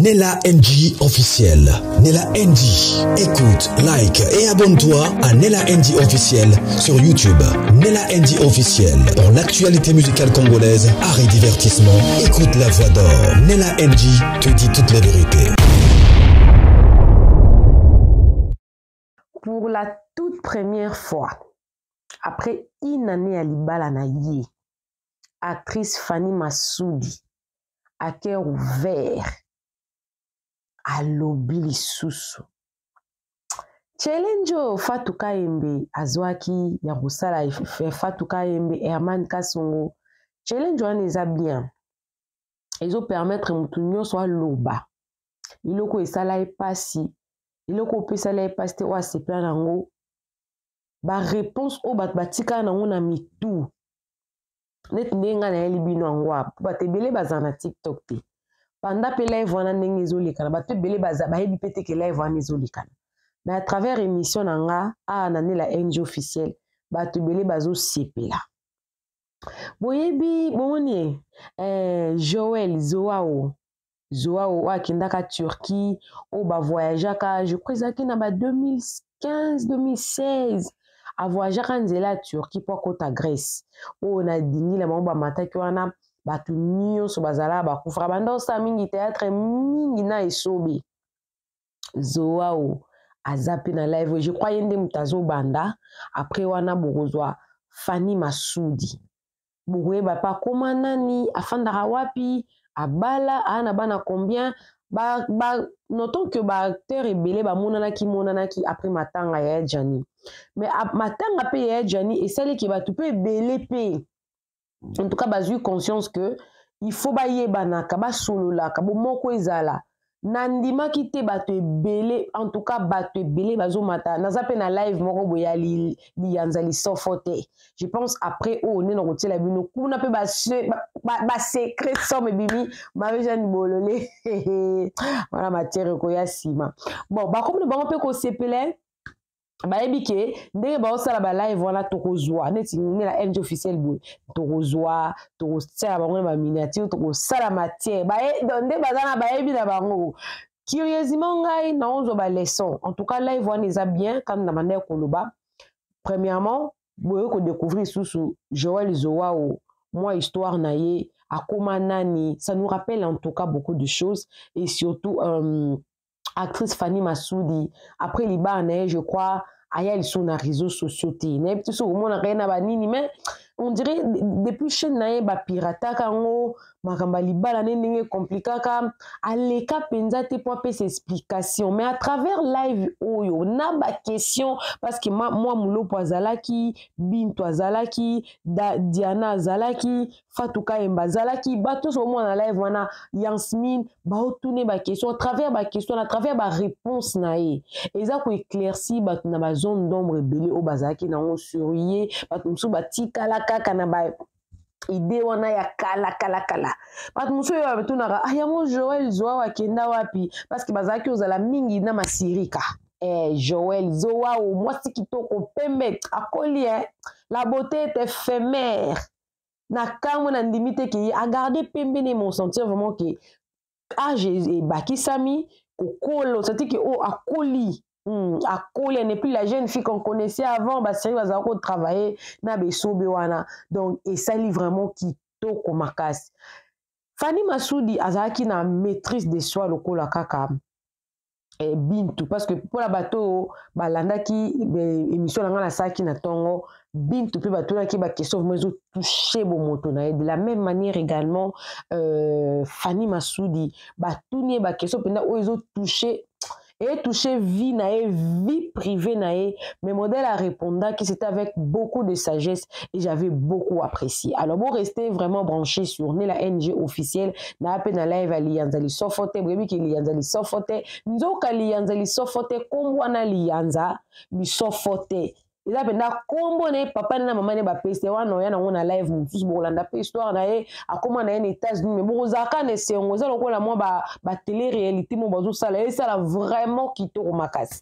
Nella NG officiel. Nella NG. Écoute, like et abonne-toi à Nella NG officiel sur YouTube. Nella NG officiel. Pour l'actualité musicale congolaise, art et divertissement, écoute la voix d'or. Nella NG te dit toute la vérité. Pour la toute première fois, après une année à libala na ye, actrice Fanny Massoudi, à cœur ouvert, alobi lisusu. Challenge oyo Fatou Kayembe azwaki ya kosala Fatou Kayembe, Herman Kasongo, challenge wana eza bien. Ezo permettre mutu nyonso aloba eloko esala ye pasi, eloko opesala ye pasi te oyo asepela na yango, ba réponse oyo bato batikala na yango na mitu. Neti ndenge ngai nayeli bino yango awa, po bato ebele bazala na TikTok te. Panda pe live wana ndenge ezolekana, bato ebele bayebi pe te ke live wana ezolekana. Mais à travers émission na nga, awa na Nella NG officiel, bato ebele bazosepela. Boyebi, bomoni, Joël Zoao, Zoao oyo akendaka Turquie, oyo bavoyageaka, je crois ezalaki na ba 2015, 2016, avoyageaka nzela ya Turquie po akota Grèce. Oyo na dingi na bango bamataki wana, bato nyonso bazalaka bakufaka. Banda osala mingi théâtre mingi na esobe. Zoao aza pe na live, je crois ye nde moto azobanda. Après wana bokozwa Fanny Masudi. Bokoyeba pe akoma nani, afandaka wapi, abala, aa na bana combien. Notons que ba acteurs ebele bamonanaki monanaki après matanga ya Gianni. Mais matanga pe ya Gianni esali ke bato pe ebele pe. En tout cas, bazwi conscience que il faut bayebanaka, basololaka, bomoko ezala. Nandimaki te bato ebele, en tout cas bato ebele bazomata. Naza pe na live moko boye ya liyanza lisofo te. Je pense après oyo nde nakotiela bino kuna pe ba secret somme ebimi Marie-Jeanne Bolole. Wana matière ekoya nsima. Bon, bakomi na bango pe kosepela. Bayebi ke ndenge baosala ba live wana tokozwa neti nde na NG officiel boye, tokozwa, tokosala bango na ba miniature, tokosala matière. Baye, donc nde baza na bayebi na bango. Curieusement ngai naozwa ba leçon. En tout cas live wana eza bien quand na banda ya koloba. Premièrement, boye ko découvrir susu Joël Zoao, moi histoire na ye, akoma nani, ça nous rappelle en tout cas beaucoup de choses et surtout actrice Fanny Massoudi après libala na ye, je crois aya lisusu na réseaux sociaux te. Nayebi te soki omonaka ye na banini, mais on dirait depuis chaîne na ye bapirataka yango, makambo ya libala ne ndenge komplikaka, aleka mpenza te po apesa explication. Mais à travers live oyo na ba question, parce que mwa Mulopo azalaki, Bintu azalaki, Diana azalaki, Fatou Kayemba azalaki, bato nyonso bomona na live wana, Yasmine, baotune ba question, à travers ba question, à travers ba réponse na ye, eza ko éclaircir bato na ba zone d'ombre ebele oyo bazalaki nango sur ye. Bato mosusu batikala kaka na ba idée wana ya kala, kala, kala. Bato mosusu oyo batunaka, ah, yango Joël Zoao akenda wapi? Parce que bazalaki kozala mingi na masirika. Joël Zoao, mwasi kitoko pembe, akoli, hein? La beauté est éphémère. Na kamwe na ndimi te ke ye a garder pembe ne mon sentir vraiment ke âge ebakisami kokolo, c'est-à-dire ke oh, akoli. Akoli, elle n'est plus la jeune fille qu'on connaissait avant, ba série bazala ko travailler na besobe wana. Donc esali vraiment kitoko makasi. Fanny Massoudi azalaki na maîtrise de soi lokola kaka Bintu, parce que pour la bateau balandaki émission na nga nasalaki na tongo, Bintu pe batunaki ba question vraiment ezo toucher bomoto na ye. De la même manière également Fanny Massoudi batuni ye ba question mpenza oyo ezo toucher et toucher vie na ye, vie privée na ye, mais modèle a répondu qui c'était avec beaucoup de sagesse et j'avais beaucoup apprécié. Alors bon, restez vraiment branchés sur Nella NG officiel, na pe na live ali yanza li sofote, boyebi ki li yanza li sofote, nzoka li yanza li sofote, kombo na li yanza li sofote. Eza mpenza kombo na ye papa na mama ne bapesi wana oya nango na live mosusu, bokolanda pe histoire na ye, akoma na ye na États-Unis, mais bokozalaka na esengo, eza lokola mwa ba télé-réalité mo bazosala, esala vraiment kitoko makasi.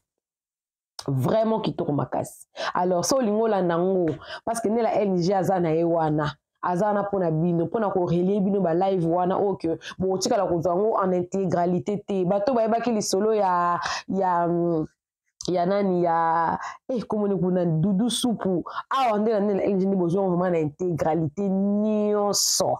Vraiment kitoko makasi. Alors so olingi olanda yango, parce que Nella NG aza na ye wana, Aza wana mpona bino, mpona korelie bino ba live wana oyo ke bokotikala kozwa yango en intégralité te. Bato bayebaki lisolo ya nani, ya komoni kuna Dudu Supu awa nde na nde na LG nde bozwa vraiment na intégralité nyonso.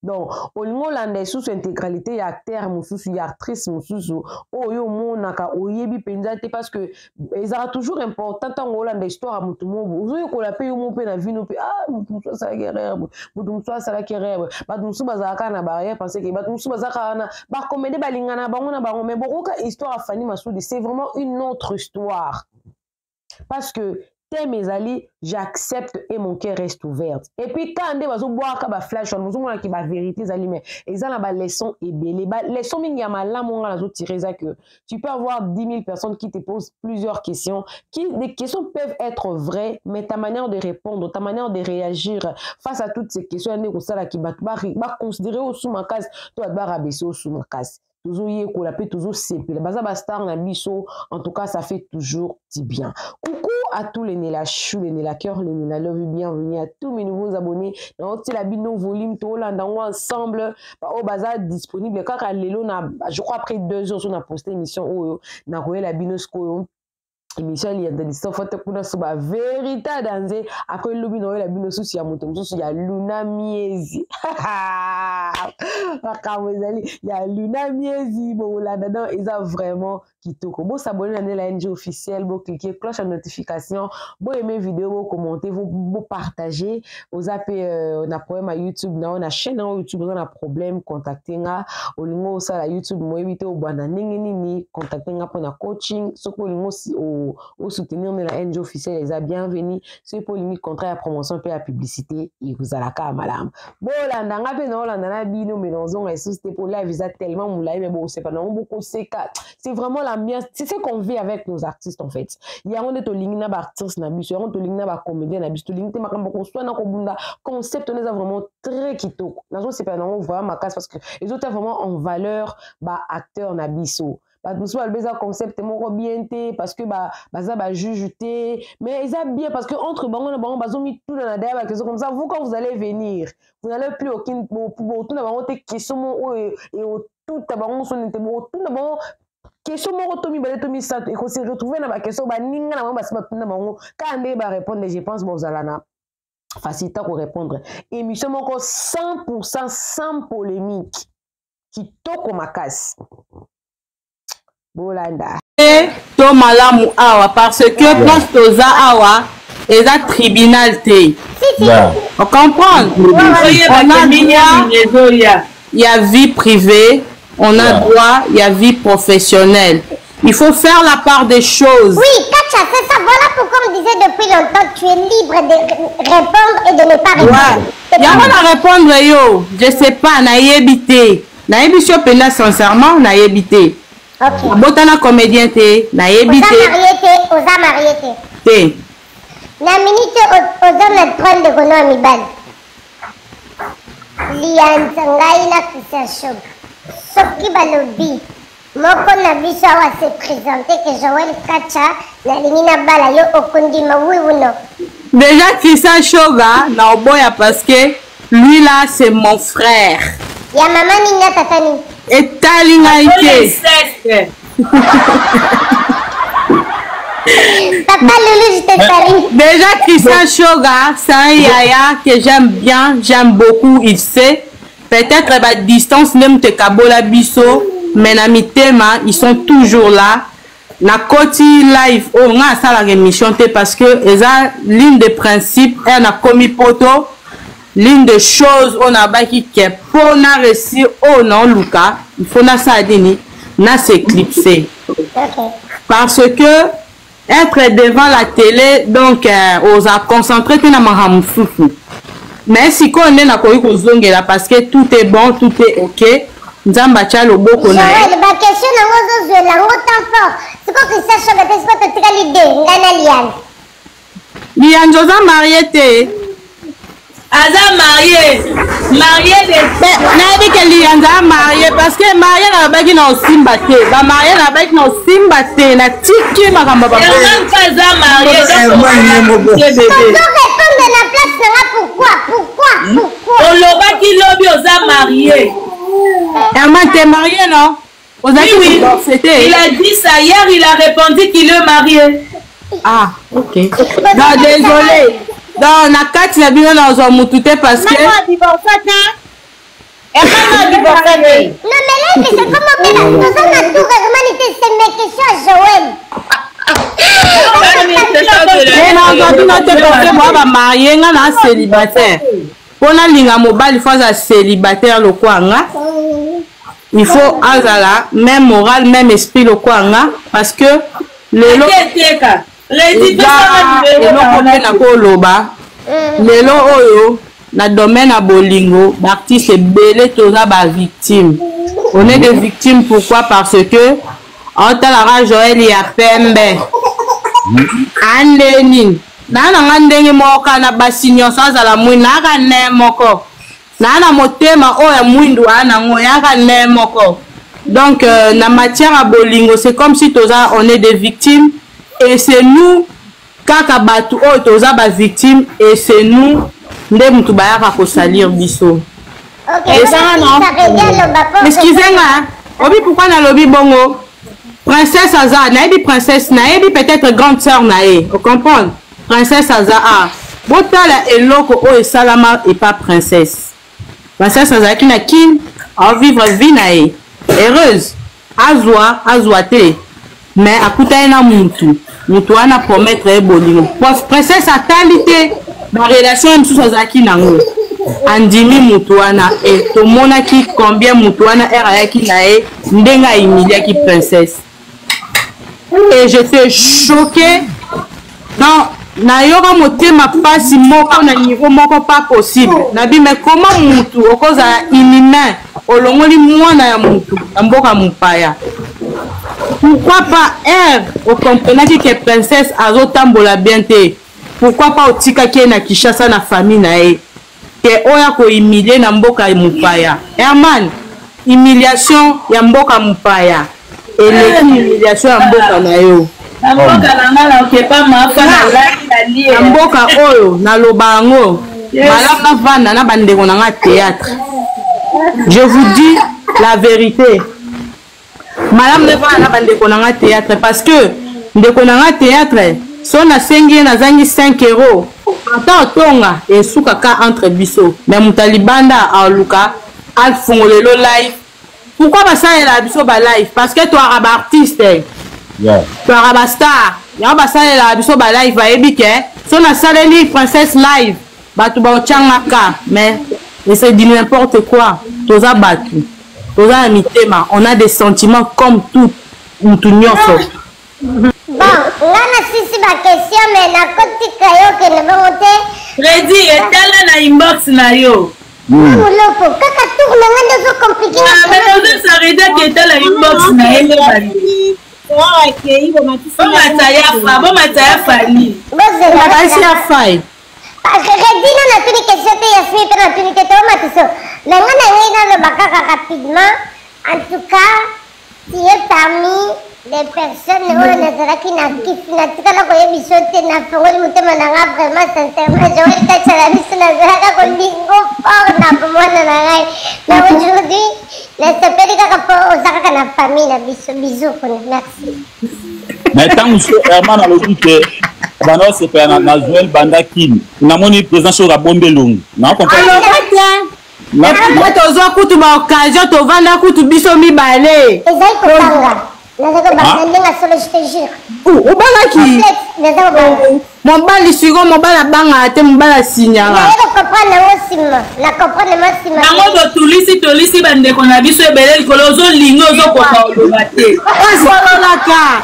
Donc olingi olanda lisusu intégralité ya acteur mosusu, ya actrice mosusu oyo omonaka oyebi mpenza te, parce que ezalaka toujours important ntango olanda histoire ya motu moko, ozoyekola mpe yo mo mpe na vino mpe motu mosusu asalaki erreur boye, motu mosusu asalaki erreur boye. Bato mosusu bazalaka na barrière parce que bato mosusu bazalaka wana bacomédie, balingana bango na bango. Mais bokoka histoire ya Fanny Masudi, c'est vraiment une autre histoire, parce que thème ezali « J'accepte et mon cœur reste ouvert ». Et puis quand nde bazobwaka baflash wana, bozomonaki bavérité ezali, mais eza na baleçon ebele, baleçon mingi ya malamu nga nazotire eza que tu peux avoir 10 000 personnes qui te posent plusieurs questions, qui des questions peuvent être vraies, mais ta manière de répondre, ta manière de réagir face à toutes ces questions nde kosalaki bato baconsidérer osu makasi to bato barabaisser osu makasi. Tozoyekola mpe tozosepela, baza bastar na biso. En tout cas, ça fait toujours du bien. Coucou à tous les Nela Chou, les Nela Cœur, les Nela Love, bienvenue à tous mes nouveaux abonnés. Naotiela bino volume, tolanda yango ensemble. Oyo baza disponible kaka lelo na, je crois, après 2 heures so na posté émission oyo, nakoyela bino sikoyo émission Lianda Lisofo te. Kuna so bavérité danze. Après lobi naoyela bino susu ya moto mosusu ya Luna Miezi. Makambo ezali ya Luna Miezi, bokolanda. Donc eza vraiment kitoko. Bosabone na Nela NG Officiel, boclique cloche ya notification, boaime vidéo, bokommente, bopartage. Oza mpe na problème ya YouTube na yo, na chaîne na yo YouTube oza na problème, contacte nga. Olingi osala YouTube, moyebi te obanda ndenge nini, contacte nga mpona coaching. Soki olingi osoutenir Nela NG Officiel, eza bienvenu. Soki mpe olingi contrat ya promotion mpe ya publicité, ekozalaka ya malamu. Bolanda nga mpe naolanda na bino, me nazonga lisusu te mpo live eza tellement molai, me bokosepa nango, bokoseka. C'est vraiment l'ambiance, c'est ce qu'on vit avec nos artistes en fait. Yango nde tolingi na baartiste na biso, yango tolingi na bacomédien na biso. Tolingi te makambo koswana, kobunda. Concept wana eza vraiment très kitoko, nazosepela nango vraiment makasi, parce que ezotia vraiment en valeur baacteur na biso. Bato mosusu balobi eza concept moko bien te, parce que baza bajuge te, mais eza bien parce que entre bango na bango bazomituna na daya baquestion. Comme ça, vous, quand vous allez venir, vous n'allez plus aucune botuna bango te question moko oyo eotuta bango soni te. Botuna bango question moko to mibale to misato, ekose retrouver na baquestion baninga na bango basi batuna bango kaka ndenge barépondre. Je pense bozala na facilité korépondre. Émission moko 100% sans polémique, kitoko makasi, bolanda. To malamu awa, parce que place toza awa eza tribunal te, ocomprendre? On a droit ya vie privée, on a droit ya vie professionnelle. Il faut faire la part des choses. Oui, Kacha, c'est ça. Voilà pourquoi on disait depuis longtemps, tu es libre de répondre et de ne pas répondre. Ouais. Yango na répondre yo, je sais pas, nayebi te. Nayebi so mpenza sincèrement, nayebi te. Abotana comédien te, nayebi te. Oza marié te, oza marié te. Te. Na minute oza na trois ndeko no ya mibali. Lianza ngai na Christian Shoga. Soki balobi moko na biso awa se présente que Joël Kacha nalingi nabala yo, okondima, oui ou non? Déjà Christian Shoga na oboya, parce que lui là, c'est mon frère. Ya mama nini na tata nini? Etali ngai te. Papa Loulou, je te salue. Déjà, Christian Shoga, c'est un yaya que j'aime bien, j'aime beaucoup, il sait. Peut-être ba distance même te kabola biso, mais na mitema, ils sont toujours là. Na koti live oyo, nga asalaka émission te, parce que eza l'une des principes e nakomi poto, l'une des choses oyo nabaki ke mpo na réussir oyo naoluka, il faut nasala nini? Na s'éclipser, parce que être devant la télé, donc oza concentré te na makambo mosusu. Mais sikoyo nde nakoki kozongela, parce que tout est bon, tout est ok, Nzambe atya loboko na ye. Baquestion nango ozozwela yango temps fort. Sikoyo Christian Shoga te, sikoyo totikali de ngai na Liane. Lianzi, oza marié te? Aza marié, marié de Nayebi ke Lianzi aza marié, parce que marié nalobaki na osimba te, bamarie nalobaki na osimba te, natiki makambo. Herman mpe aza marié. Tozorépondre. répondre na place na nga pourquoi pourquoi pourquoi Olobaki lobi oza marié. Herman, t'es marié, non? Oui, oui. Il a dit ça hier, il a répondu qu'il est marié. Ah, ok. Non, désolé. Non, na kati na bino nazwa mutu te parce que. Maman divorce te. Herman divorce te. Non, mais là, c'est comme on toza na tour Herman te c'est mes questions à Joël. Nazwa bino te parce que boa bamarie nga na célibataire. Mpo nalinga mobali fo aza célibataire lokwa nga. Il faut azala même moral, même esprit lokwa nga parce que lelo eloko mpe nakoloba lelo oyo na domaine ya bolingo, baartiste ebele toza bavictime. On est des victimes, pourquoi? Parce que aotalaka Joel ya pembe ande nini naa na nga ndenge moko kaka na basi nyonso, azala mwindu naaka ne moko naa na motema oyo ya mwindu aa nango yaka ne moko. Donc na matière ya bolingo, c'est comme si toza, on est des victimes et c'est nous kaka bato oyo toza bavictime et c'est nous nde mutu bayaka kosalir biso. Excuse nga, obi pourquoi nalobi bongo? Princesse aza, nayebi princesse, nayebi peut-être grande sœur na ye, ocomprendre. Princesse aza a botala eloko oyo esalama epa princesse. Princesse azalaki na Kine, aovivre vie na ye heureuse, azwa azwa te, mais akutani na mutu, mutu wana promettre ye bolingo. Princesse atali te barelation ye mosusu azalaki nango, andimi mutu wana. E tomonaki combien mutu wana ere ayaki na ye, ndenge ahumiliaki princesse, et j'étais choquée. Donc nayoka motema mpasi moko na niveau moko pas possible. Nabi, mais comment mutu okozala inhumain, olongoli mwana ya mutu na mboka mopaya? Pourquoi pas ere okomprenaki ke princesse azotambola bien te, pourquoi pas otikaki ye na Kinshasa na famille na ye, ke oyo akohumilie na mboka mopaya? Herman, humiliation ya mboka mopaya eleki humiliation ya mboka na yo. Na mboka na nga naokepa mafa nalali nalie. Na mboka oyo naloba yango malamu, navanda na bandeko na nga théâtre. Je vous dis la vérité, malamu navanda na bandeko na nga théâtre, parce que ndeko na nga théâtre, so nasengi ye, nazangi 5 euro, ata otonga esukaka entre biso. Mais moto ya libanda aluka afongolelo live. Pourquoi basalela biso balive? Parce que toaka baartiste, toaka bastar, yango basalelaka biso balive. Bayebi ke so nasaleli princesse live, bato baotyangaka. Mais c'est du n'importe quoi. Toza bato, toza na mitema, on a des sentiments comme tout mutu nyonso. Bon, nga nasisi baquestion, mais nakotika yo kende bongo te. Fredi, etala na inbox na yo. Moloko kaka tour na nga nde ozocomplike. Mais ozosisa Redi ake etala inbox na ye nde bomata ya fa, bomata ya fali. Basi ya fai. Redi, no natuni question te, Yasmi mpe natuni te, toomatiso. Mais nga na ngai naloba kaka rapidement. En tout cas, tu es parmi les personnes oyo nazalaki na kisi, natikala koyebi so te. Nafongoli motema na nga vraiment sincèrement. Joel Kachala biso, nazalaka kolingo fort na bomwana na ngai, mais aujourd'hui nasepeli kaka mpo oza kaka na famille na biso. Bisous kuna, merci. Mais ntango so Herman alobi ke banda osepela na Joel banda Kini, namoni président soki abombi elongi na comprendre. Tozwa kutu baoccasion, tovanda kutu biso mibale. Ezali kobanga, naza kobanga ndenge solo, je te jure. Obangaki naza kobanga. Mobali siko, mobali abangaka te, mobali asinyaka. Naye kocomprendre yango nsima, na comprendre mo nsima. Yango totulisi, tolisi bandeko na biso ebele likolo. Ozolinga, ozokoka oloba te. Osololaka,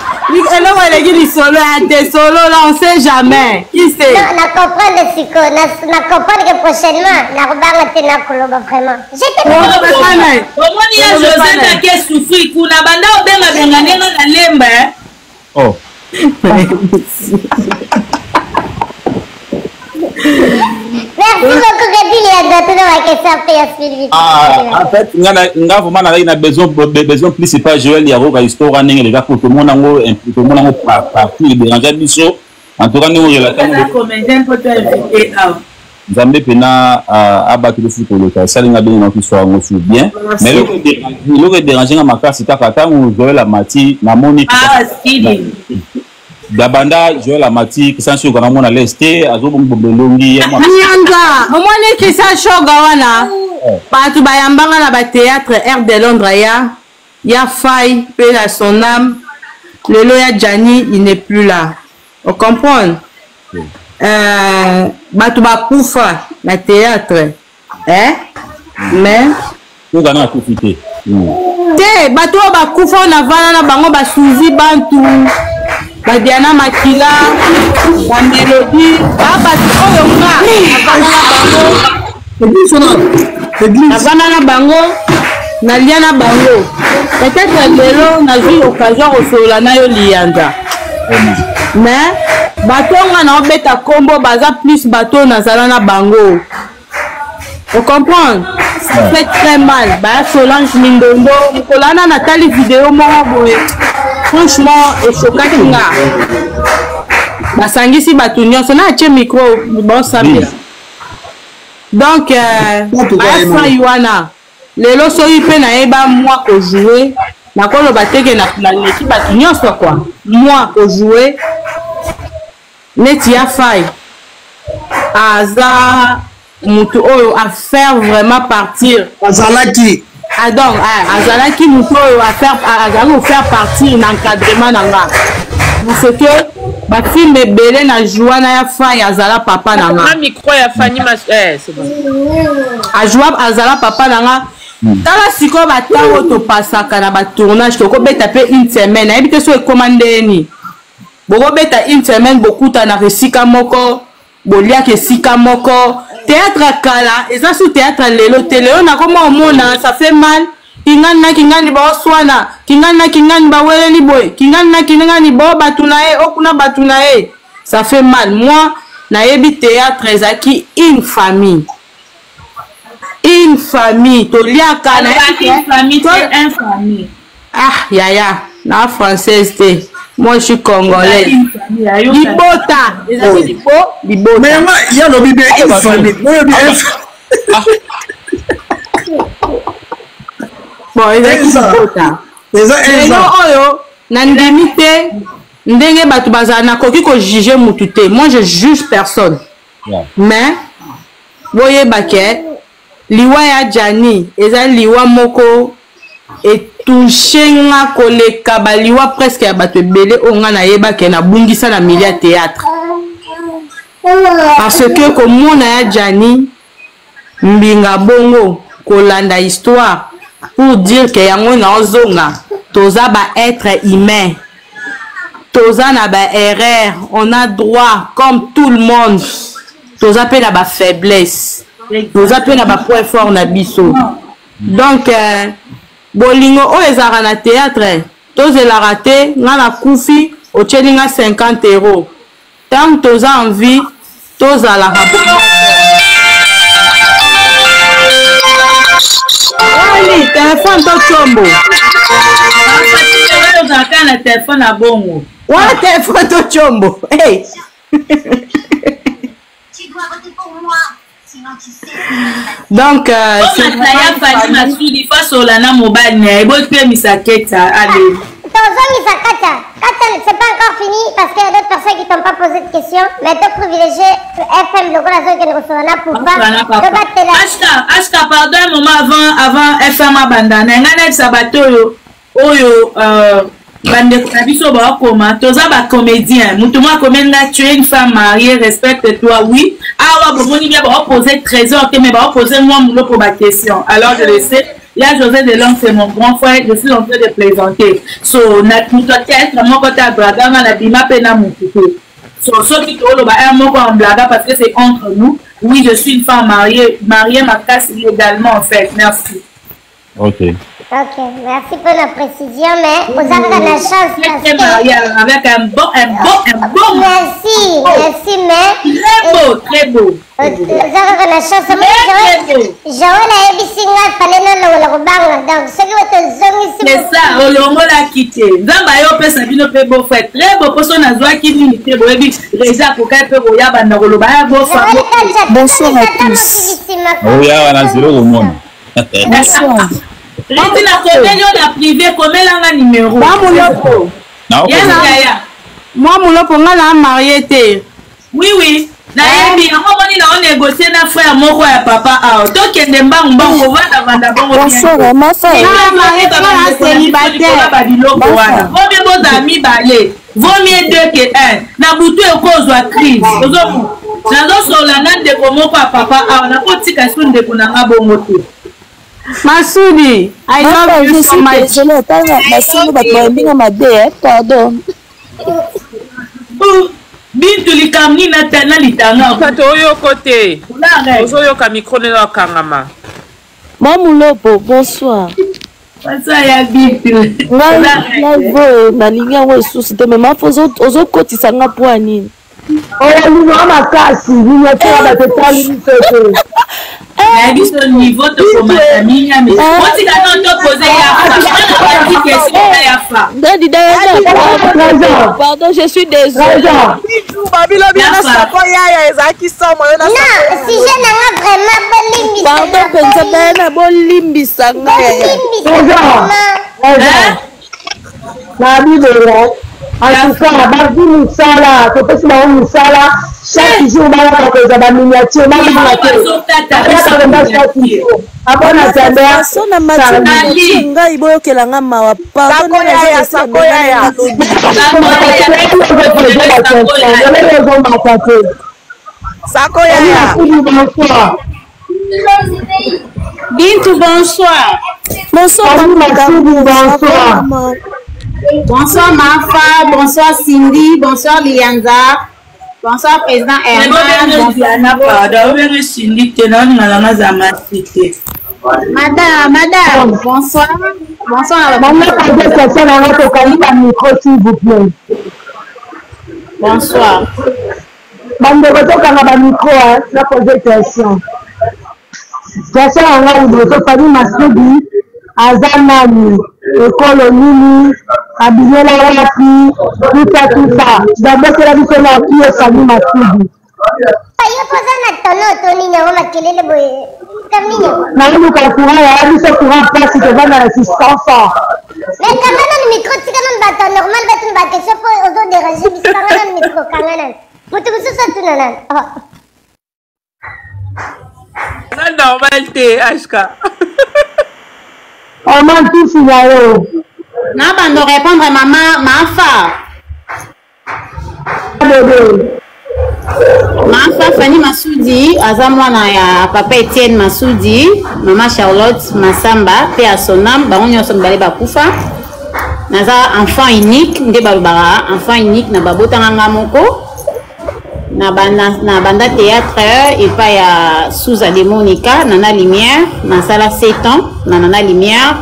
eloko eleki lisolo ya te, solola, on sait jamais, qui sait. Non, na comprendre sikoyo, na comprendre que prochainement nakobanga te, nakoloba vraiment. Omoni ya José take souffrir kuna, banda obengabenga ndenge na lemba. Oh. Merci beaucoup, Redili ya Dotuna bakesa mpe ya Sylvie. Ah, en fait, nga vraiment nazalaki na besoin plus epa Joel ya koyoka histoire ndenge eleka, po tomona yango partout, edérange biso. En tout cas ndenge orelate nzambe mpena abaki losusu koleka esali nga ndenge naoki soa yango su bien. Mais eloko ederange nga makasi kaka ntango Joel amati, namoni dabanda Joel amati, Christian Shoga namona lese te, azobomba elongi. Nyanza, omoni Christian Shoga wana, bato bayambanga na bathéâtre Air de Londres ya Fai mpe na son âme. Lelo ya Gianni, il n'est plus là, ocomprendre? Bato bakufa na théâtre, eh? Mais Shoga na akufi te. Te, bato oyo bakufa oyo navanda na bango, basuzi bantu, badiana makila, bamelodi, baa bato oyo nga navanda na bango, navanda na bango, nalia na bango. Peut-être lelo nazwi occasion kosolola na yo liyanza, mais bato nga na obeta nkombo baza plus bato oyo nazala na bango, ocomprendre? Ça fait très mal. Baya Solange Mindondo, mokolo wana natali video moko boye, franchement eshokaki nga. Basangisi bato nyonso na atie micro, baosambela. Donc baya Fai wana, lelo soki mpe nayeba mwa kojouer, nakoloba teke naleki bato nyonso kua mwa kojouer neti ya Fai. Aza mutu oyo afaire vraiment partir Azalaki. Ah, donc azalaki mutu oyo azalaki kofaire partir na encadrement na nga, parce que bafilm ebele na joua na ya Fai, azala papa na nga. Micro ya Fanny Mas eh, c'est bon. Ajoua, azala papa na nga. Tala sikoyo, batango topasaka na batournage, tokobeta mpe une semaine, nayebi te so ekóma ndeni. Bokobeta une semaine, bokutanaka esika moko, boliaka esika moko. Théâtre ya kala eza su théâtre lelo te. Lelo nakoma omona, ça fait mal, kingani na kingani baoswana, kingani na kingani baweleli boye, kingani na kingani bao bato na ye okuna bato na ye, ça fait mal. Moi nayebi théâtre ezalaki une famille, une famille, toliaka. Une famille, c'est une famille. Ah yaya, na française te, moi je suis congolaise. Libota ezalaki libota. Mais yango ya lobi bien, une famille, oyo bien. Bon, ezalaki libota. Lelo oyo nandimi te ndenge bato bazala. Nakoki kojuge mutu te, moi je juge personne, mais boyeba ke liwa ya Jani eza liwa moko etouche nga koleka baliwa presque ya bato ebele oyo nga nayeba ke nabungisa na milieu ya théâtre, parce que komona ya Jani mbinga bongo, kolanda histoire, pour dire ke yango naozonga, toza ba être humain, toza na ba erreur, on a droit comme tout le monde, toza mpe na bafaiblesse, toza mpe na bapoint fort na biso. Donc bolingo oyo ezalaka na théâtre, tozelaka te nga nakufi otieli nga 50 euro. Ntango toza en vie, tozalaka wali telefone to tiombo. Ozalaka na telefone na bongo. Wana telefone to tiombo, hey. Tu dois voter pour moi, sinon tu sais. Donc ya Fani Masudi fasola na mobali na ye, botemisa keta ale. Tozongisa kata kata, c'est pas encore fini parce qu'il y a d'autres personnes qui t'ont pas posé de questions, mais to privilégié FM lokola azokende kosola na pupa, tobatela. HK, pardon, un moment avant FM abanda na ngai, nayebisa bato oyo bandeko na biso bakoma toza bacomédien. Moto moko akomeli nga: "Tu es une femme mariée, respecte toi." Oui, awa bomoni bien, baopose Trésor te, mais baopose moi Moloko baquestion. Alors je le sais, ya José de Long, c'est mon grand frère, je suis en train de plaisanter. So na moto atia moko te ablaganga na bima mpe na motu te. So soki toloba un moko en blaga, parce que c'est entre nous. Oui, je suis une femme mariée, mariée makasi légalement en fait. Merci. Ok. Ok, merci pour la précision, mais oza kaka na chance parce que marié avec un bon, un bon, un bon. Merci, merci, mais très beau, très beau. Oza kaka na chance. Joël ayebisi nga fallait nalongola kobanga, donc soki tozongisi. C'est ça, olongolaki te. Nzambe ayo opesa bino mpe beau frère, très beau. Poso nazwaki nini te, boyebi Reza akokai mpe koya banda koloba ya beau frère. Bonsoir à tous. Oya wana zelo komona. Bonsoir. Riti nakomeli yo na privé, komelanga numéro. Mwa Mulopo. Yaya. Mwa Mulopo nga na marié te. Oui oui. Nayebi yango omoni na onégocie na frère moko ya papa awa tokende mbangu mbangu kovanda vanda bongo Bonsoir, ma femme. Babiloko wana vomie bozala mibale, vaut mieux deux que un. Na butu ekozwa crise, ozomona nazosolola na ndeko moko ya papa awa, nakotika su ndeko na nga bongo te. Masudi, I love you je so suis much. désolée, ata nasengi bato bayembi nga mabe, eh, pardon. Bintu likambo nini na litanga Toyoko te, ozoyoka micro nde okangama. Mwa Mulopo, bonsoir. Bonsoir ya Bintu. Ngai live oyo nalingi yango lisusu te, mais mafa ozokotisa nga mpo ya nini? Oyo linga makasi miniature bato etali biso te. Na biso niveau tokomata minyami otika no topose ya fa wana bati question na ya fa. Dadi Dayana, pardon, je suis désolée. Babilobi na sako yaya ezalaki somo yo na Non, sujet na nga vraiment bolimbisa. Pardon mpenza Dayana, bolimbisa nga yaya. Na bibelo en tout cas bazwi mosala, topesi bango mosala chaque jour, bayaka kozwa baminiature, babanga te chaque jour abona. Façon na mati ngai boyokela nga mawa, pardon. Sako yaya, sako yaya. Ezomata te. Sako yaya. Bonsoir. Bintu, bonsoir. Bonsoir. Bonsoir. Bonsoir Mafa, bonsoir Cindy, bonsoir Lianza, bonsoir Président Herman. Diana, pardon, obenge Cindy te, naoninga nanga za masi te. Madame, madame, bonsoir. Bonsoir. Bango pose question nango, tokangi bamicro s'il vous plaît. Bonsoir. Bandeko, tokanga bamicro na pose question. Question yanga liboso, Fani Masudi aza nani, ekolo nini, abimela wapi, tuta tuta dabosela biso na kiye Fani Masudi. Yo poza na tono to nini yango makelele boye kamini? Nayeluka courant yaya biso, courant mpasi, tovanda na 600. Mais kanga nanu micro, tika nanu bato normal batuna baquestion mpo ozoderange biso. Kanga nanu micro, kanga nanu, moto mosusu atuna nanu. Eza normal te, HK. Oman tusi na yo. Na bando répondre mama Mafa. Bebe. Mafa, Fanny Masudi aza mwana ya papa Etienne Masudi, mama Charlotte Masamba pe ya Sonam, bango nyonso mibale bakufa. Naza enfant unique, nde balobaka enfant unique na babotanga nga moko. Na banda, na banda théâtre epai ya Souza de Monica, Nana Lumière, nasala 7 ans na Nana Lumière.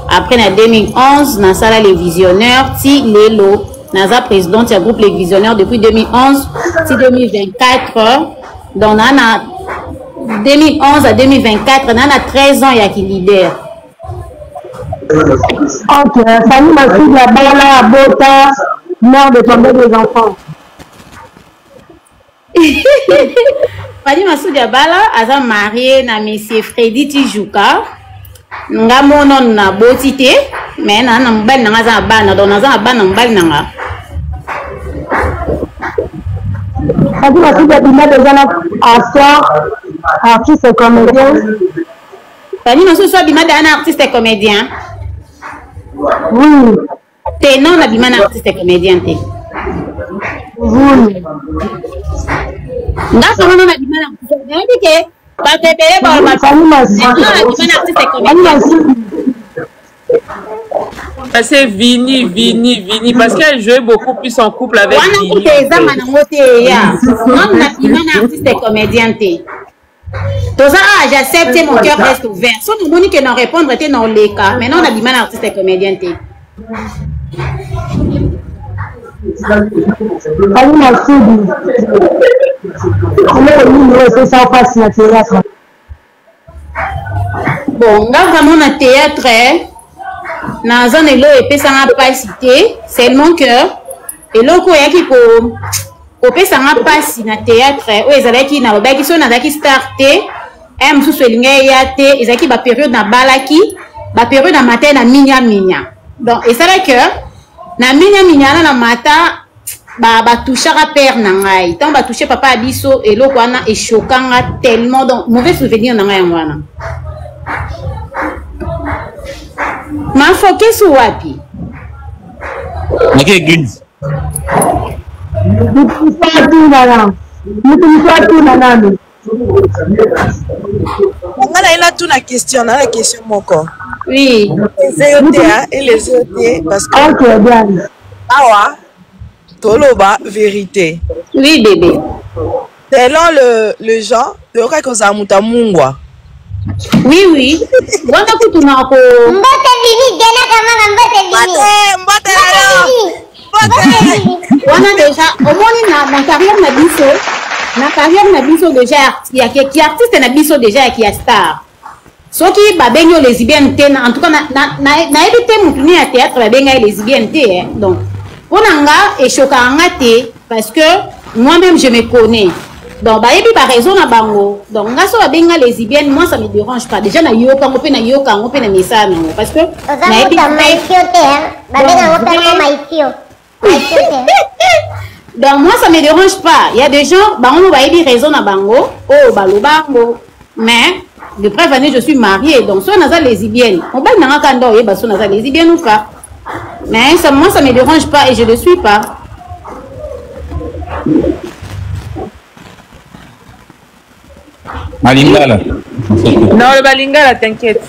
Après na 2011 nasala Les Visionnaires ti lelo. Naza présidente ya groupe Les Visionnaires depuis 2011 ti 2024. Donc na na 2011 à 2024 na na 13 ans ya ki leader. Ok, Fanny Masudi abala, abota, mère de combien des enfants? Fanny Masudi abala, aza marié na monsieur Freddy Tijuka. Nga mono naboti te, mais na na mobali nanga aza na bana, donc naza na bana mobali nanga. Fanny Masudi abima déjà na assoir artiste comédien? Fanny Masudi so abima deja na artiste comédien? Oui. Te, non, nabima na artiste comédien te. Oui. Nga solo no nabima na, nayebi ke bato ebele baloba Fanny Masudi. non, nabima na artiste Fanny comédien. Masudi. C'est Vini, Vini, Vini, parce qu'elle jouait beaucoup plus en couple avec Wana Vini, kuta en ezanga fait. nango te, eya non, nabima na artiste comédien te. Toza ah, j'accepte, mon cœur reste ouvert. Soki omoni ke na répondre te na oleka, maintenant nabima na artiste comédien te. Fanny Masudi, eloko nini oyo epesa mpasi na théâtre? Bon, nga vraiment na théâtre, naza na eloko epesanga mpasi te, seulement que eloko oyaki ko kopesa nga mpasi na théâtre oyo ezalaki nalobaki soki nazalaki star te un mosusu elingi eya te, ezalaki baperiode nabalaki, baperiode na mata na minya minya, donc esalaki na minya minya wana na mata batouchaka père na ngai. Ntango batouche papa ya biso, eloko wana eshokanga tellement, donc mauvais souvenir na ngai yango wana. Mafokesu wapi? Nake église. Mutu mosusu atuna na mutu mosusu atuna nanu. Nga na ye natuna question, na na question moko. Oui. Eze yo te, hein, eleze yo te parce que Ok, bien. Awa toloba vérité. Oui, bébé. Selon le genre, toyokaki kozala moto ya mungwa. Oui. Wana kutu na ko Mbote Vini, Dena Kamara, mbote Vini. Mbote, mbote lelo. Mbote. Wana déjà omoni na carrière na biso, na carrière na biso déjà ya ki artiste na biso déjà ya ki ya star. Soki babengi yo lesbienne te, en tout cas nayebi te mutu nini ya théâtre babenga ye lesbienne te, eh. Donc mpo na nga eshokaka nga te parce que moi-même je me connais. Donc bayebi ba raison na bango. Donc nga so babengi nga lesbienne, moi ça me dérange pas. Déjà nayoka yango mpe, nayoka yango mpe na mesala nango parce que Oza nayebi moto ya maikio te, hein. Babenga yango mpe yango maikio. Maikio te. Donc moi ça me dérange pas. Il y a des gens, bango bayebi raison na bango, oh baloba yango. Mais de preuve année je suis mariée, donc soit naza lesbienne. Mobali nanga kanda oyeba so naza lesbienne ou pas. Mais ça, moi ça me dérange pas et je le suis pas. Malingala. Non, le balingala, t'inquiète.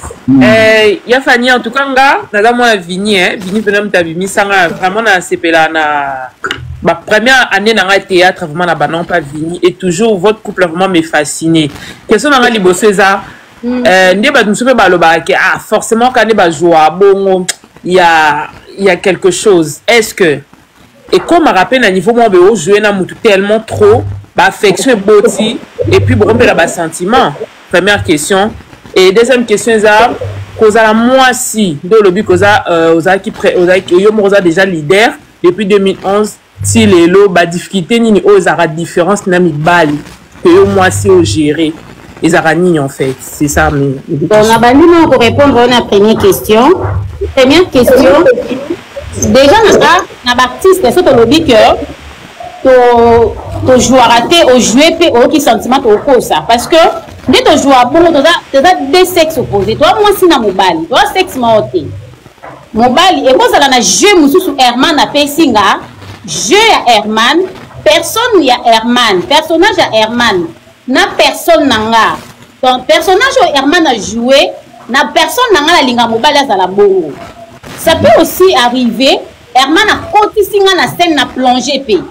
Ya Fanny, en tout cas, nga, naza mwana Vini, hein. Vini pena mutu abimisanga, vraiment na sepela na ma première année dans le théâtre, vraiment na banon pas Vini, et toujours votre couple vraiment me fasciné. Question na nga liboso eza, nde bato mosusu mpe balobaka ke ah, forcément ka nde bazwa bongo, il y a quelque chose. Est-ce que ekomaka mpe na niveau moko boye ojoue na mutu tellement trop baaffection eboti et puis bokompela basentiment? Première question. Et deuxième question eza kozala mwasi nde olobi koza ozalaki yo moko oza déjà leader depuis 2011 ti lelo, badifficulté nini oyo ezalaka différence na mibali ke yo mwasi ogéré ezalaka nini? En fait, c'est ça mes deux Bon, questions. nabandi na korépondre na première question. Première question, déjà na na baartiste, so tolobi ke tojouaka te, ojoue mpe oyoki sentiment, tokokosa, parce que nde tojouaka bongo, toza deux sexes opposés, toza mwasi na mobali, toza sexe moko te. Mobali ekozala na jeu mosusu Herman apesi nga jeu ya Herman, personne ya Herman, personnage ya Herman na personne na nga. Donc personnage oyo Herman a joué na personne na nga, nalinga mobali azala bongo. Ça peut aussi arriver Herman akotisi nga na scène, na plongé mpe.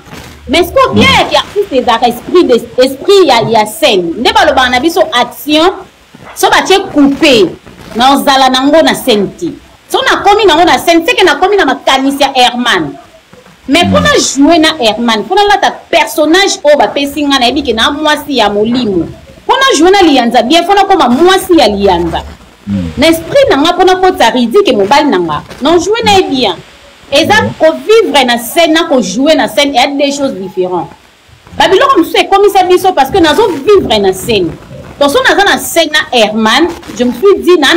Mais ce que bien yaki artiste ezalaka esprit de, esprit ya scène nde balobaka na biso action. So batie coupe na ozala nango na scène te, so nakomi nango na scène seke nakomi na makanisi ya Herman. Mais mpona joue na Herman, mpona lata personnage oyo bapesi nga, nayebi ke na mwasi ya molimo, mpona joue na liyanza bien, mpona koma mwasi ya liyanza na esprit na nga, mpona kotisa ridike mobali na nga na joue na ye bien. Eza kovivre na scène na kojoue na scène eya deux choses différentes. Babiloko mosusu ekomisa biso parce que nazovivre na scène. Donc so naza na scène na Herman, je me suis dit na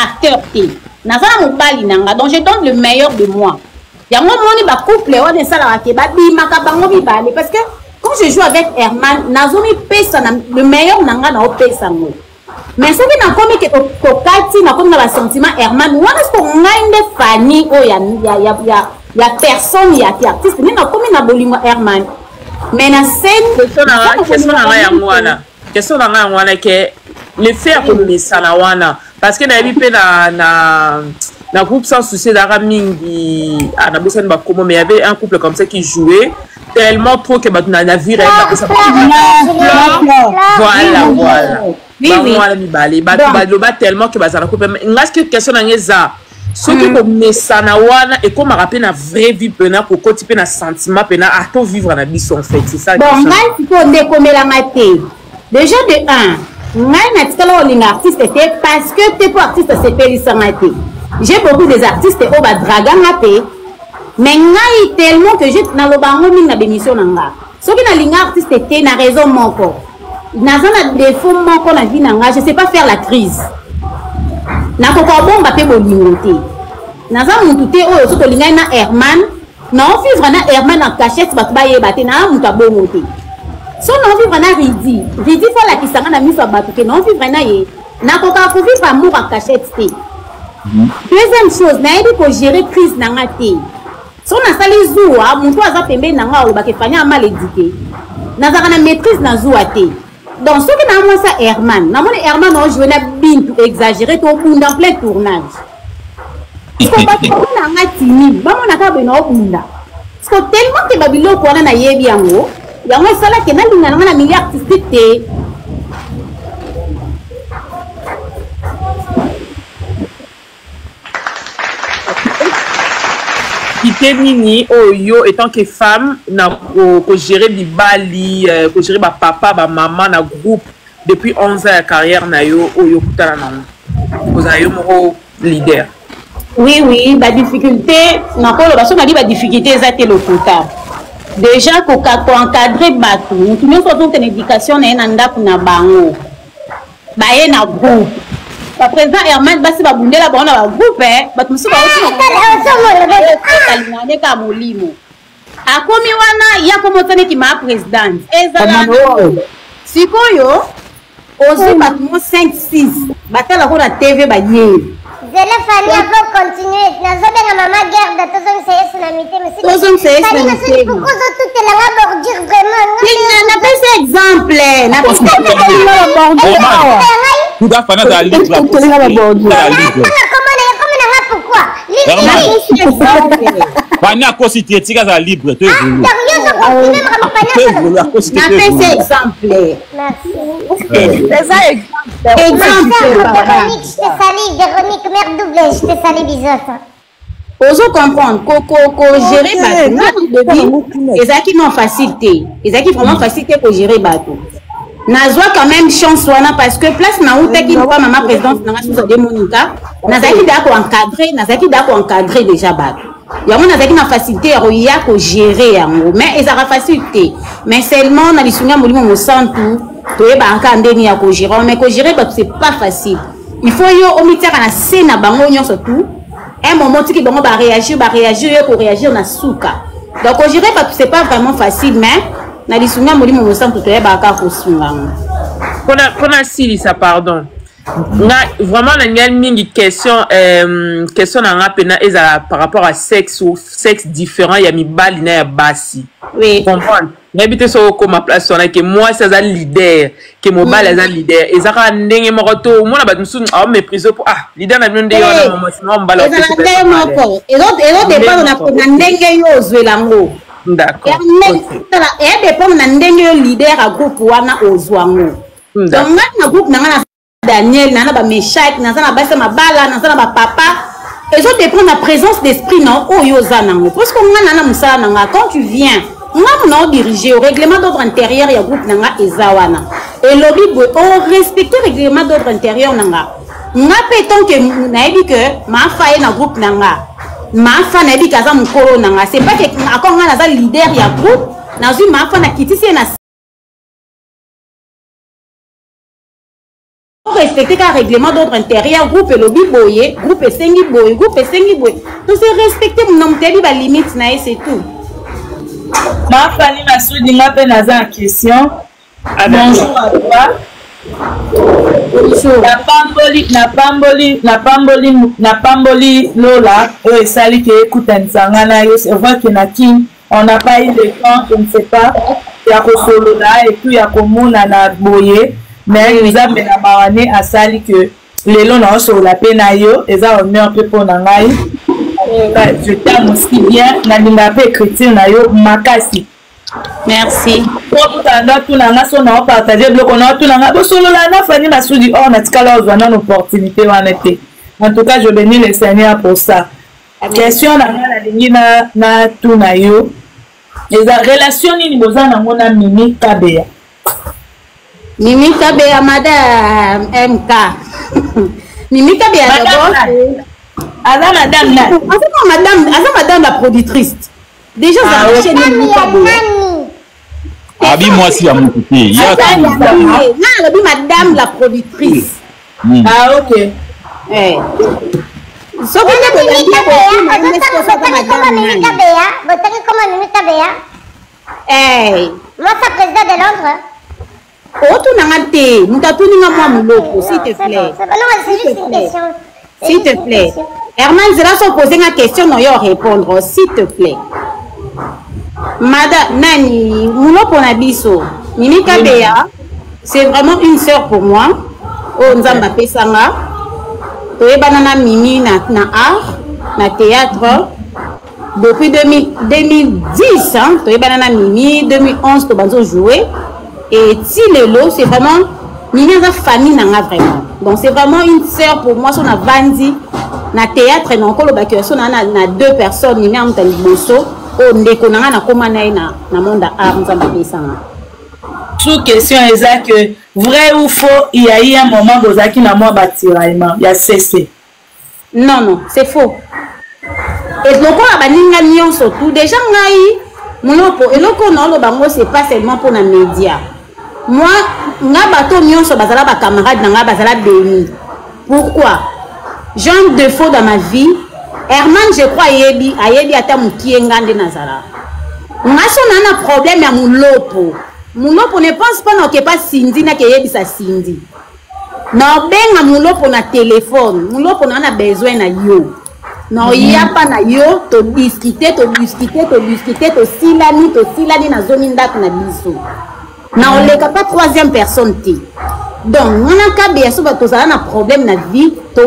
acteur te, naza na mobali na nga, donc je donne le meilleur de moi. Yango omoni bacouple wana esalaka ke babimaka bango mibale, parce que quand je joue avec Herman, nazomipesa na le meilleur na nga, naopesa ngo. Mais soki nakomi ke tokati, nakomi na basentiment Herman wana, siko ngai nde Fani oyo ya personne ya ki artiste nde nakomi na bolingo Herman, mais na scène Question na ngai yango wana, question na ngai yango wana ke le fait ya komesana wana, parce que nayebi mpe na groupe Sans Souci ezalaka mingi, ah, nabosani bakomo, mais il y avait un couple comme ça qui jouait tellement trop que bato na vire. Voilà. Bango wana mibale bato baloba tellement ke bazala couple. Nga ce que question na nga eza soki komesana wana ekomaka mpe na vraie vie mpena kokoti mpe na sentiment mpena ah to vivre na biso en fait c'est ça. Bon, ngai sikoyo nde ekomelanga te. Déjà de 1, ngai natikala kolinga artiste te parce que te mpo artiste asepelisanga te. J'ai beaucoup des artistes oyo badraganga mpe, mais ngai tellement que je naloba yango mingi na bémission na nga, soki nalinga artiste te na raison moko, naza na défaut moko na vie na nga, je sais pas faire la crise, nakoka kobomba mpe bolingo te. Naza mutu te oyo soki olingani na Herman, naovivre na Herman na cachette, bato bayeba te. Naa mutu abongo te. So naovivre na Ridi, Ridi fo alakisa nga na miso ya bato ke naovivre na ye. Nakokaka kovivre amour en cachette te. Deuxième chose, nayebi kogérer crise na nga te. So nasali zuwa, motu aza pembeni na nga alobaka efani a mal éduqué. Nazalaka na maîtrise na zuwa te. Donc soki na mwasa Herman, namoni Herman ojoue na Bintu exagéré, tobunda en plein tournage. Siko bato bamona nga timide, bamona kaka boye na obunda. Siko tellement ke babiloko wana nayebi yango, yango esalaki nalinga na nga na milieu artistique te. Kite nini oyo yo etant que femme na kogérer mibali, kogérer bapapa, bamama na groupe depuis 11 ans ya carrière na yo oyo okutana nango kozala yo moko leader? Oui, badifficulté, nakoloba soki nali badifficulté eza te, lokuta. Déjà koencadre bato, motu nyonso azokende éducation na ye na ndako na bango, baye na groupe baprésident Herman, basi babundela bango na bagroupe. Bato mosusu baotialingana nde kaka molimo akomi wana ya komotisa maa présidente. Ezala sikoyo ozwi bato mo 5 6 batalako na TV baye. Zele Fani, avant continuer, nazobenga mama Gerda, tozongisa Yesu na mitema. Tozongisa Yesu na mitema. Pourquoi ozotutelanga bordure vraiment? Napesi exemple, napesi. Kuda Fana azala libre. Natanga komona ye komi nanga pourquoi? Fani akosi te, tika azala libre to évolue. Donc yo ozoconfirme makambo Fani To évolue, akosi te, to napesi évolue. exemple. Merci. Eza exemple. Exemple, papa. Véronique, je te salue. Véronique, mère double, je te salue, bisous à toi. Ozo comprendre kogérer bato, nga na début ezalaki non facile te, ezalaki vraiment facile te kogérer bato. Nazwa quand même chance wana parce que place nautaki mpa mama présidente nanga Suza de Monica, nazalaki daa koencadre, nazalaki daa koencadre déjà bato. Yango nazalaki na facilité ya koya kogérer yango, mais ezalaka facile te. Mais seulement na lisungi ya Molimo Mosantu, toyebaka kaka ndeni ya kogérer. Mais kogérer bato, c'est pas facile. Il faut yo omitiaka na se na bango nyonso tout un moment, tiki bango baréagir, baréagir, yo koréagir na suka. Donc kogérer bato, c'est pas vraiment facile, mais na lisungi ya Molimo Mosantu toyebaka kaka kosunga yango. Mpona silisa, pardon, nga vraiment nalingai mingi question na nga mpena ezala par rapport à sexe ou sexe différent ya mibali na ya basi. Comprendre, nayebi te soki okóma place wana ke mwasi aza leader, ke mobali aza leader, eza kaka ndenge moko to omona bato mosusu aoméprise po ah leader na bino nde wana mwasi na mobali. Ezala ndenge moko, ezodépendre na ndenge yo ozwela yango. Edépendre na ndenge yo leader ya groupe wana ozwa yango. Donc ngai na groupe na ngai na Daniel, naza na bameshak, naza na basi ya mabala, naza na bapapa. Ezodépendre na présence d'esprit na oyo oza nango, parce que ngai na na mosala na nga, quand tu viens, nga mona odirige au règlement d'ordre intérieur ya groupe na nga eza wana, elobi boye, orespecte règlement d'ordre intérieur na nga. Nga mpe tant que nayebi ke maafa ye na groupe na nga, maafa nayebi ke aza mokolo na nga, c'est pas ke ako nga naza leader ya groupe, nazwi maafa nakitisi ye na respecte ka règlement d'ordre intérieur. Groupe elobi boye, groupe esengi boye, groupe esengi boye, tose respecte na moto yebi balimite na ye, c'est tout. Mafani Masudi, nga mpe naza na question. Bonjour à toi. Napamboli, napamboli, napamboli, napamboli lola oyo esali ke ekutanisa nga na yo. C'est vrai que na Kin on n'a pas eu le temps, je ne sais pas, ya kosolola et puis ya komonana boye, mais Nzambe na mawa ne asali ke lelo naosolola mpe na yo. Eza honneur mpe mpo na ngai. Je t'aime aussi bien, nalingaka mpe écriture na yo makasi. Merci. Okutana tuna nga so na opartage biloko na otuna nga bosolola na Fanny Masudi or natikala ozwa nano opportunité wana te. En tout cas, je bénis le Seigneur pour ça. Question na nga nalingi na natuna yo eza relation nini boza nango na Mimi Kabeya? Mimi Kabeya madame MK. Mimi Kabeya d'abord. Aza madame na. Aza madame, aza madame la productrice. Déjà ah, aza chaîne Mimi Kabeya. Abi mwasi ya mutu te. Nga alobi madame la productrice. Ah ok. Eh. Soki nde bolandi Mimi Kabeya, botaki koma Mimi Kabeya. Eh. Mwasa président de Londres. otuna nga te moto atuni nga mwa moloko s'il te plaît s'il te plaît herman zela so opose nga question na yo répondre s'il te plaît mada nani moloko na biso mimi kabeya c'est vraiment une sœur pour moi oyo nzambe apesa nga toyebana na mimi na, na art na théâtre depuis 2000, 2010 hein, toyebana na mimi 2011 tobanzi jouer et ti lelo c'est vraiment mimi aza famille na nga vraiment donc c'est vraiment une sœur pour moi so navandi na théâtre na okolobaki so na, na, na deux personnes mimi amuta liboso oyo ndeko na nga nakóma na ye na, na monde ya art nzambe apesa nga sous question eza que vrai ou faux il y a eu un moment bozalaki na mwa batiraillement ya cc Non, non, c'est faux. Et lokola baninga nyonso tout déjà ngai mulopo eloko naoloba yango c'est pas seulement mpo na média moi nga bato nyonso bazala bacamarade na ngai bazala béni pourquoi j'ai un défaut dans ma vie herman je crois ayebi ayebi ata mokie nga nde nazala nga so naa na problème ya mulopo mulopo ne pense pas naoke pa sindi nakeyebisa sindi naobenga mulopo na telefone mulopo naa na besoin na yo naoyapa na yo todiskite todiskite todiskite tosilani tosilani nazongi ndako na biso naoleka pa troisième personne te donc nga na kabeya so tozala na problème na vie to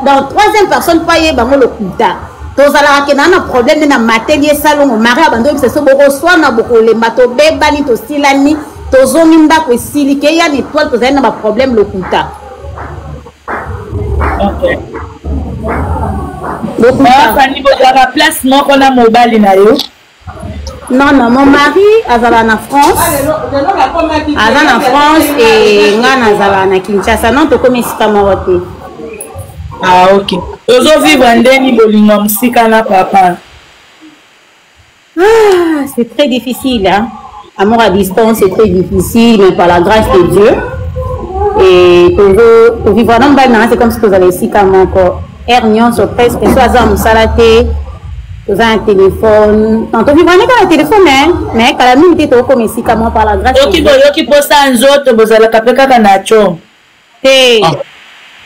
dans troisième personne mpo ayeba yango lokuta tozalaka ke naa na problème nde na mateli ye salongo mari abandi oyebisa so bokoswana bokolemba tobebani tosilani tozongi ndako esili ke ya na etoile tozali na baproblème lokuta okay. Fani bozalaka place moko na mobali na yo non non mon mari azala na france aza na france e nga nazala na kinshasa non tokomi esika moko te ah ok ozovivre ndeni bolingo ya mosika na papa Ah, c'est très difficile. Hein? Amour à distance, c'est très difficile, mais par la grâce de Dieu. Et pour vivre dans le c'est comme si vous allez ici comme encore. Air nyonso presque, soit aza mosala te, toza na téléphone. Non, tovivre kaka na téléphone, hein? mais kala mingi te tokokoma esika moko par la grâce. Soki boyoki mposa nzoto bozalaka mpe kaka na co. Te.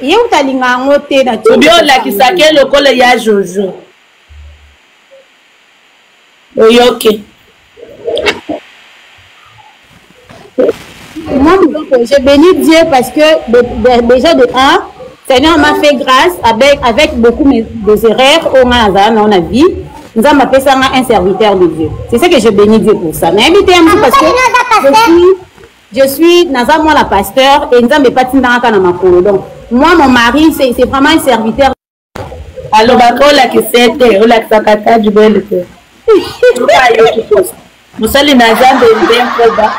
Ye uta alinga yango te na Obi olakisaka ye lokola ya Jojo. oyoki Moi, je bénis Dieu parce que de, de, déjà de un, Seigneur m'a fait grâce avec, avec beaucoup des erreurs au on a vie. Nous avons appelé ça un serviteur de Dieu. C'est ça que je bénis Dieu pour ça. Mais parce que je suis, je suis naza moi la pasteur et nous avons pas na makolo. Donc, moi, mon mari, c'est vraiment un serviteur alobaka olakisa ye te olakisaka ata jubele te mosali na nzambe nde nkoba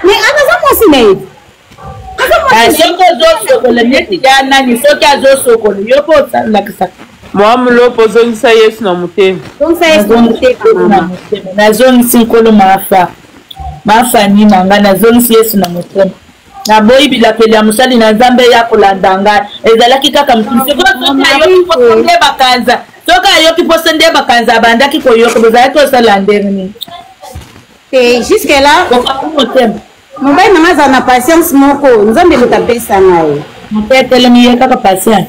mais aza mwasi na ye soki ozosokola neti ya nani soki azosokola yo mpe olakisaka mwa mulopo ozongisa yesu na motema nazongisi nkolo mafa mafani na ngai nazongisi yesu na motema Naboyi bilakeli ya mosali na Nzambe ya kolanda ngai. Ezalaki kaka motu. Sikoyo soki ayoki mposa nde bakanza, soki ayoki mposa nde bakanza abandaki koyoka, bozalaki kosala ndenge nini? Te, jusque là, Kokanga motema. mobali na ngai azala na patience moko, Nzambe moto apesa ngai. Moto etelemi ye kaka patience.